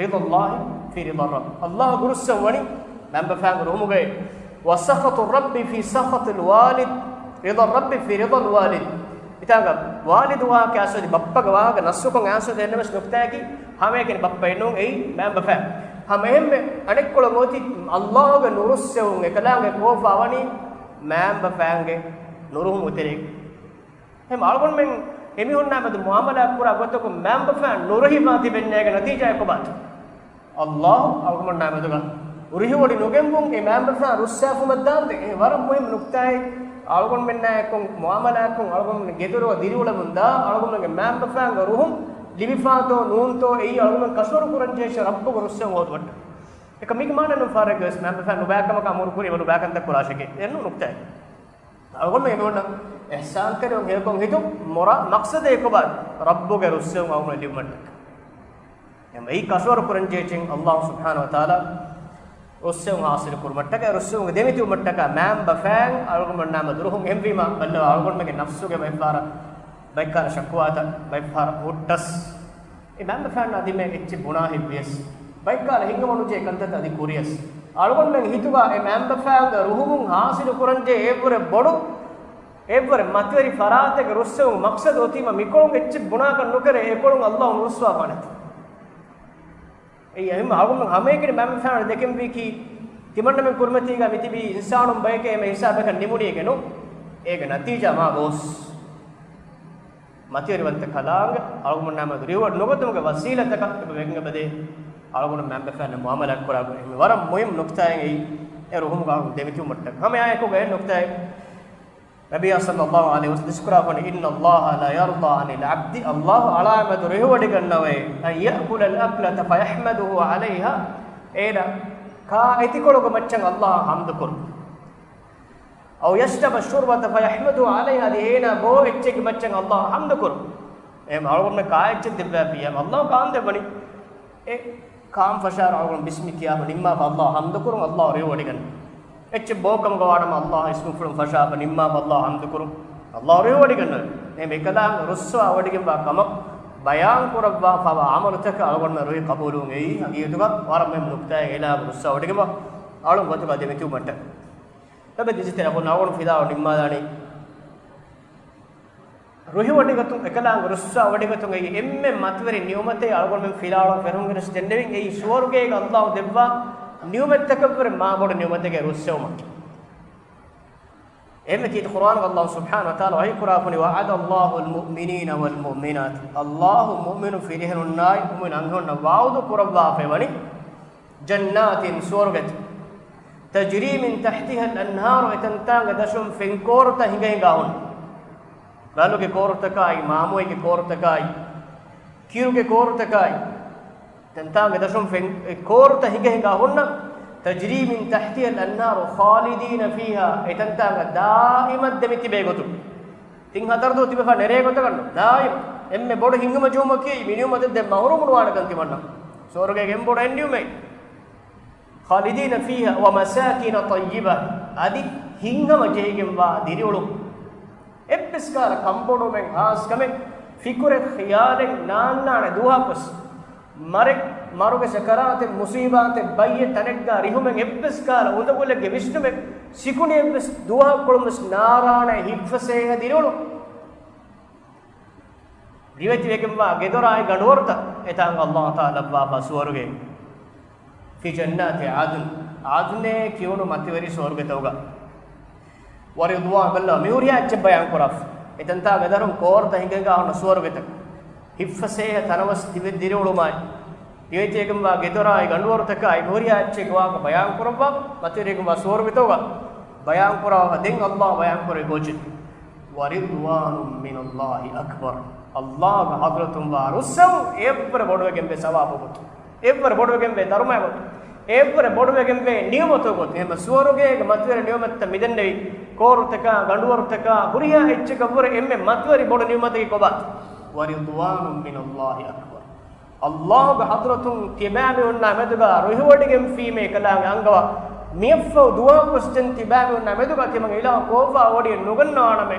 رضا الله في رضا الرب. ﷲގެ ރުއްސެވުން ވަނީ މައިންބަފައިންގެ ރުހުމުގައި. وسخط الرب في سخط الوالد، رضا الرب في رضا الوالد. މިތާގަ ވާލިދު ވާހަކަ އައިސް އޮތީ، ބައްޕަގެ ވާހަކަ ނައްޞުކޮށް އައިސް އޮތީ އެންމެ ވެސް ނުކުތާއަކީ، ހަމައެކަނި ބައްޕައެއް ނޫން، އެއީ މައިންބަފައިން. ހަމަ އެހެންމެ އަނެއްކޮޅަށް އޮތީ ﷲގެ ނުރުއްސެވުން އެކަލާނގެ ކޯފާ ވަނީ މައިންބަފައިންގެ ނުރުހުމުގެ ތެރޭގަ. އެހެން އަޅުގަނޑުމެން އެމީހުންނާމެދު މުއާމަލާތް ކުރާ ގޮތަކުން މައިންބަފައިން ނުރުހިވާތީ ވެންޏާގެ ނަތީޖާ އެކޮބާތަ؟ ﷲ އަޅުގަނޑުމެންނާމެދުގަ ރުހިވޮޑި ނުގެންވުން އެ މައިންބަފައިން ރުއްސާފުމަށް ދާންދެން. އެ ވަރަށް މުހިންމު ނުކުތާއެއް. އަޅުގަނޑުމެންނާއެކު މުއާމަލާތްކޮށް އަޅުގަނޑުމެން ގެދޮރުގަ ދިރިއުޅެމުންދާ އަޅުގަނޑުމެންގެ މައިންބަފައިންގެ ރުހުން ލިބިފާތޯ ނޫންތޯ އެއީ އަޅުގަނޑުމެން ކަށަވަރު ކުރަންޖެހޭ ރައްބުގެ ރުއްސެވުން ހޯދުމަށްޓަކައި. އެކަމަކު މީގެ މާނަ ނޫން ފާރެއްގަވެސް މައިންބަފައިން ނުބައިކަމަކާ އަމުރުކުރީ އެބަ ނުބައިކަންތައް ކުރާށެކޭ. އެއްނޫން ނުކުތާއެއް. އަޅުގަނޑުމެން އެމީހުންނަށް އިޙްސާން ކުރެވުން ހެޔޮކޮށް ހިތުން މުރާ މަޤްޞަދެއް އެކޮބާ؟ ރައްބުގެ ރުއްސެވުން އަޅުގަނޑުމެން ލިބުމަށްޓަކައި. އެހެން އެއީ ކަށަވަރު ކުރަންޖެހޭ އެއްޗެއް. ﷲ ސުބްޙާނަހޫ ވަތަޢާލާ ރުއްސެވުން ޙާޞިލު ކުރުމަށްޓަކައި، ރުއްސެވުންގެ ދެމިތިބުމަށްޓަކައި މައިންބަފައިން އަޅުގަނޑުމެންނާމެދު ރުހުން އެހެންވީމާ، ބައްލަވާ އަޅުގަނޑުމެންގެ ނަފްސުގެ ބައެއްފަހަރަށް ބައެއްކަހަލަ ޝަކުވާތައް، ބައެއްފަހަރަށް ހުއްޓަސް، އެ މައިންބަފައިންނަށް އަދި މި އެއްޗެއް ބުނާ ހިތްވިޔަސް، ބައެއްކަހަލަ ހިނގަމުނުޖެހޭ ކަންތައްތައް އަދި ކުރިޔަސް، އަޅުގަނޑުމެން ހިތުގަ އެ މައިންބަފައިންގެ ރުހުމުން ޙާޞިލު ކުރަންޖެހޭ އެއްވުރެ ބޮޑު، އެއްވުރެ މަތިވެރި ފަރާތެއްގެ ރުއްސެވުން މަޤްޞަދު އޮތީމަ، މިކޮޅުން އެއްޗެއް ބުނާކަށް ނުކެރޭ އެކޮޅުން ﷲ ނުރުއްސަވާފާނެތަ؟ އެއީ އެހެން އަޅުގަނޑު ހަމައެކަނި މައިންބަފައިންނަށް ދެކެންވީކީ، ތިމަންނަމެން ކުރިމަތީގަ މިތިބީ އިންސާނުން ބަޔެކޭ އެންމެ ހިސާބަކަށް ނިމުނީ އެކަނި. އޭގެ ނަތީޖާ މާ ގޯސް. މަތިވެރިވަންތަ ކަލާނގެ އަޅުގަނޑުމެންނާމެދު ރުހިވޮޑި ނުގަތުމުގެ ވަސީލަތަކަށް އެބަ ވެގެން އެބަދޭ. އަޅުގަނޑު މައިންބަފައިންނަށް މުއާމަލާތް ކުރާ ގޮތް މި ވަރަށް މުހިންމު ނުކުތާއެއް. އެ ރުހުމުގަ ދެމިތިބުމަށްޓަކައި. ހަމައެއާއެކު ގޮތް ނުކުތާއެއް. ނަބިއްޔާ ޞައްލައްލާހު ޢަލައިހި ވަސައްލަމަ ދިސްކުރާފަނީ، إن الله لا يرضى عن العبد، ﷲ އަޅާމެދު ރުހިވޮޑިގަންނަވައޭ، أن يأكل الأكلة فيحمده عليها، އޭނަ ކާ އެތިކޮޅުގެ މައްޗަށް ﷲ އަށް ޙަމްދުކުރުން. أو يشرب الشربة فيحمده عليها، އަދި އޭނާ ބޯ އެއްޗެއްގެ މައްޗަށް ﷲ އަށް ޙަމްދުކުރުން. އެހެން އަޅުގަނޑުމެން ކާ އެއްޗެއް ދެއްވާފިއްޔާ، ﷲ ކާން ދެއްވަނީ؟ އެ ކާން ފަށާއިރު އަޅުގަނޑު ބިސްމި ކިޔާފަ ނިންމާފަ ﷲ އަށް ޙަމްދުކުރުން، ﷲ ރުހިވޮޑިގަންނަވަން. އެއްޗެއް ބޯ ކަމުގަ ވާނަމަ ﷲ އަށް އިސްމުފުޅުން ފަށާފަ ނިންމާފަ ﷲ އަށް ޙަމްދުކުރުން، ﷲ ރުހިވޮޑިގަންނަވަން. އެހެން އެކަލާނގެ ރުއްސަވާވޮޑިގެންވާ ކަމަށް ބަޔާން ކުރައްވާފަވާ ޢަމަލުތަކަށް އަޅުގަނޑުމެން ރުހި ޤަބޫލުވުން އެއީ ހަގީގަތުގަ ވަރަށް މުހިންމު ނުކުތާއެއް. އެކަލާނގެ ރުއްސަވާވޮޑިގެންވާ އަޅުން ގޮތުގަ ދެމިތިބުމަށްޓަކައި. އެބަ ދިޖިތެރެ އަބު ނަވަން ފިލާވަ ނިންމާލާނީ. ރުހިވޮޑިގަތުން، އެކަލާނގެ ރުއްސަވާވޮޑިގަތުން އެއީ އެންމެ މަތިވެރި ނިޢުމަތެއް. އަޅުގަނޑުމެން ފިލާވަޅު ފެށުން ގެނެސް ދެންނެވިން އެއީ ސުވަރުގޭގަ ﷲ ދެއްވާ ނިޢުމަތްތަކަށްވުރެ މާބޮޑު ނިޢުމަތެއްގެ ރުއްސެވުމަކީ. އެންމެ ކީރިތި ޤުރްއާނުގަ ﷲ ސުބްޙާނަހޫ ވަތަޢާލާ ވަޙީ ކުރާފަނީ، وعد الله المؤمنين والمؤمنات، ﷲ މުއުމިނު ފިރިހެނުންނާއި މުއުމިނު އަންހެނުންނަށް ވަޢުދު ކުރައްވާފައިވަނީ، جنات، ސުވަރުގެތައް، تجري من تحتها الأنهار، އެތަންތާނގެ ދަށުން ފެން ކޯރުތައް ހިނގަ ހިނގާ ހުންނަ. ރަލުގެ ކޯރުތަކާއި، މާމޮއިގެ ކޯރުތަކާއި، ކިރުގެ ކޯރުތަކާއި، ތަންތާނގެ ދަށުން ފެން، އެ ކޯރުތައް ހިނގަ ހިނގާ ހުންނަ. تجري من تحتها الأنهار خالدين فيها، އެތަންތާނގަ ދާއިމަށް ދެމިތިބޭ ގޮތުން. ތިން ހަތަރު ދުވަހު ތިބެފަ ނެރޭ ގޮތަކަށް ނޫން. ދާއިމް އެންމެ ބޮޑު ހިނގުމަޖުހުމަކީ މި ނިޢުމަތެއް ދެން މަޙްރޫމް ނުވާނެކަން ތިމަންނަ. ސުވަރުގޭގެ އެންމެ ބޮޑު އެއް ނިޢުމަތް. خالدين فيها ومساكن طيبة، އަދި ހިތްހަމަ ޖެހިގެންވާ ދިރިއުޅުން. އެއްވެސް ކަހަލަ ކަންބޮޑުވުމެއް ހާސްކަމެއް ފިކުރެއް ޚިޔާލެއް ނާންނާނެ ދުވަހަކުވެސް. މަރެއް، މަރުގެ ސަކަރާތެއް، މުޞީބާތެއް، ބައްޔެއް ތަނެއްގަ ރިހުމެއް އެއްވެސް ކަހަލަ އުނދަގުލެއްގެ ވިސްނުމެއް ސިކުނޑިއެއްވެސް ދުވަހަކު ކޮޅުންވެސް ނާރާނެ ހިތްފަސޭހަ ދިރިއުޅުން. ރިވެތިވެގެންވާ ގެދޮރާއި ގަނޑުވަރުތައް އެތާނގަ ﷲ ތަޢާލާ ލައްވާފަ ސުވަރުގޭ. في جنات عدن، ޢަދުނޭ ކިޔުނު މަތިވެރި ސުވަރުގެތަކުގަ. ވަރިޟްވާން، ބައްލަވާ މިހުރިހާ އެއްޗެއް ބަޔާން ކުރާފަ. އެތަންތާ ގެދޮރުން ކޯރުތައް ހިނގަ ހިނގާ ހުންނަ ސުވަރުގެތައް. ހިތްފަސޭހަ ތަނަވަސް ތިބެ ދިރިއުޅުމާއި. ރިވެތިވެގެންވާ ގެދޮރާއި ގަނޑުވަރުތަކާއި މިހުރިހާ އެއްޗެއްގެ ވާހަކަ ބަޔާން ކުރައްވާ، މަތިވެރިވެގެންވާ ސުވަރުގެތަކުގަ ބަޔާން ކުރާފަ ދެން ﷲ ބަޔާން ކުރޭ ގޯޗެއް. ورضوان من الله أكبر. ﷲގެ ޙަޟްރަތުން ވާ ރުއްސަވުން އެއަށްވުރެ ބޮޑުވެގެންވޭ ސަވާބު ގޮތުން. އެއްވުރެ ބޮޑުވެގެންވޭ ދަރުމަ ގޮތުން. އެއްވުރެ ބޮޑުވެގެންވޭ ނިޢުމަތު ގޮތުން. އެހެންމަ ސުވަރުގޭގެ މަތިވެރި ނިޢުމަތްތައް މިދެންނެވި ކޯރުތަކާ، ގަނޑުވަރުތަކާ، ހުރިހާ އެއްޗެއްގެ ވުރެ އެންމެ މަތިވެރި ބޮޑު ނިޢުމަތަކީ ކޮބާ؟ ورضوان من الله أكبر. ﷲގެ ޙަޟްރަތުން ތިބާމީހުންނާ މެދުގަ ރުހިވޮޑިގެންފީމޭ ކަލާނގެ އަންގަވާ. މިއަށްފަހު ދުވަހަކުވެސް ދެން ތިބާމީހުންނާ މެދުގަ ތިމަން އިލާހު ކޯފާ ވޮޑިއެއް ނުގަންނަވާނަމޭ.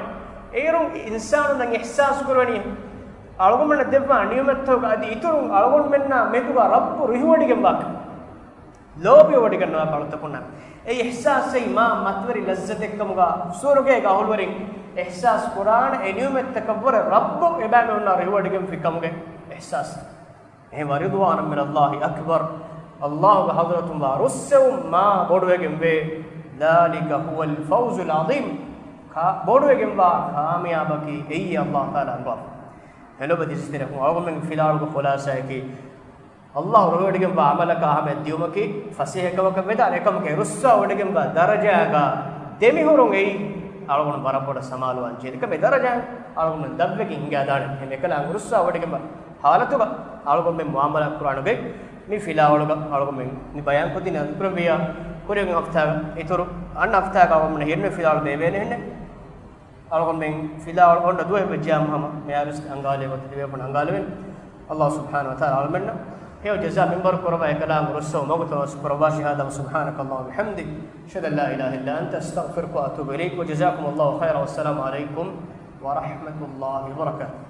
އޭރުން އިންސާނުންނަށް އިޙްސާސް ކުރަނީ، އަޅުގަނޑުމެންނަށް ދެއްވާ ނިޢުމަތްތަކުގަ އަދި އިތުރުން އަޅުގަނޑުމެންނާ މެދުގަ ރައްބު ރިހުވޮޑިގެންވާކަން، ލޯބިވޮޑިގަންނަވާ އަޅުތަކުންނަށް. އެ އިޙްސާސް އެއީ މާ މަތިވެރި ލައްޒަތެއްކަމުގަ ސުވަރުގޭގެ އަހުލުވެރިން އިޙްސާސް ކުރާނެ އެ ނިޢުމަތްތަކަށްވުރެ ރައްބު އެބައިމީހުންނާ ރިހުވޮޑިގެންފި ކަމުގެ އިޙްސާސް. އެހެންވެ، ورضوان من الله أكبر، ﷲ ގެ ޙަޟްރަތުން ވާ ރުއްސެވުން މާ ބޮޑުވެގެންވޭ. ذلك هو الفوز العظيم، ކާ-، ބޮޑުވެގެންވާ ކާމިޔާބަކީ އެއީ ﷲ ތަޢާލާ އަންގާފަ. އެ ލޮބުވެތި އިސްތިރެކުން އަޅުގަނޑުމެންގެ ފިލާވަޅުގެ ޚުލާޞާއަކީ، ﷲ ރުހިވޮޑިގެންވާ ޢަމަލަކަށް އަހައްމިއްޔަތް ދިޔުމަކީ ފަސޭހަކަމަކަށް ވެދާނެ އެކަމަކީ ރުއްސާވޮޑިގެންވާ ދަރަޖާގަ ދެމިހުރުން އެއީ އަޅުގަނޑު ވަރަށް ބޮޑަށް ސަމާލުވާން ޖެހޭ ކަމެއް. ދަރަޖާ އަޅުގަނޑު ދަށްވެގެން ހިނގާދާނެ. އެހެން އެކަލާނގެ ރުއްސާވޮޑިގެންވާ ޙާލަތުގަ އަޅުގަނޑުމެން މުޢާމަލާތް ކުރާނުގެ މި ފިލާވަޅުގަ އަޅުގަނޑުމެން މި ބަޔާން ކޮށްދިން އަދި ކުރެއްވިއްޔާ، ކުރިން ހަފްތާގަ އިތުރު އަންނަ ހަފްތާގަ އަޅުގަނޑުމެން ހިންނަ ފިލާވަޅު ބޭއްވޭނެ ހެންނެއް. އަޅުގަނޑުމެން ފިލާވަޅު އޮންނަ ދުވަހެއް ވެއްޖިޔާމު ހަމަ މި އަރިސް އަންގާލޭ ގޮތަށް ލިބޭފުން އަންގާލެވެން. ﷲ ސުބްޙާނަހޫ ވަތަޢާލާ އަޅުމެންނަށް ހެޔޮ ޖަޒާ މިންވަރު ކުރައްވާ އެކަލާނގެ ރުއްސަވު މަގުތައް ވަސް ކުރައްވާށި. هذا وسبحانك اللهم وبحمدك، أشهد أن لا إله إلا أنت، أستغفرك وأتوب إليك، وجزاكم الله خيرا، والسلام عليكم ورحمة الله وبركاته.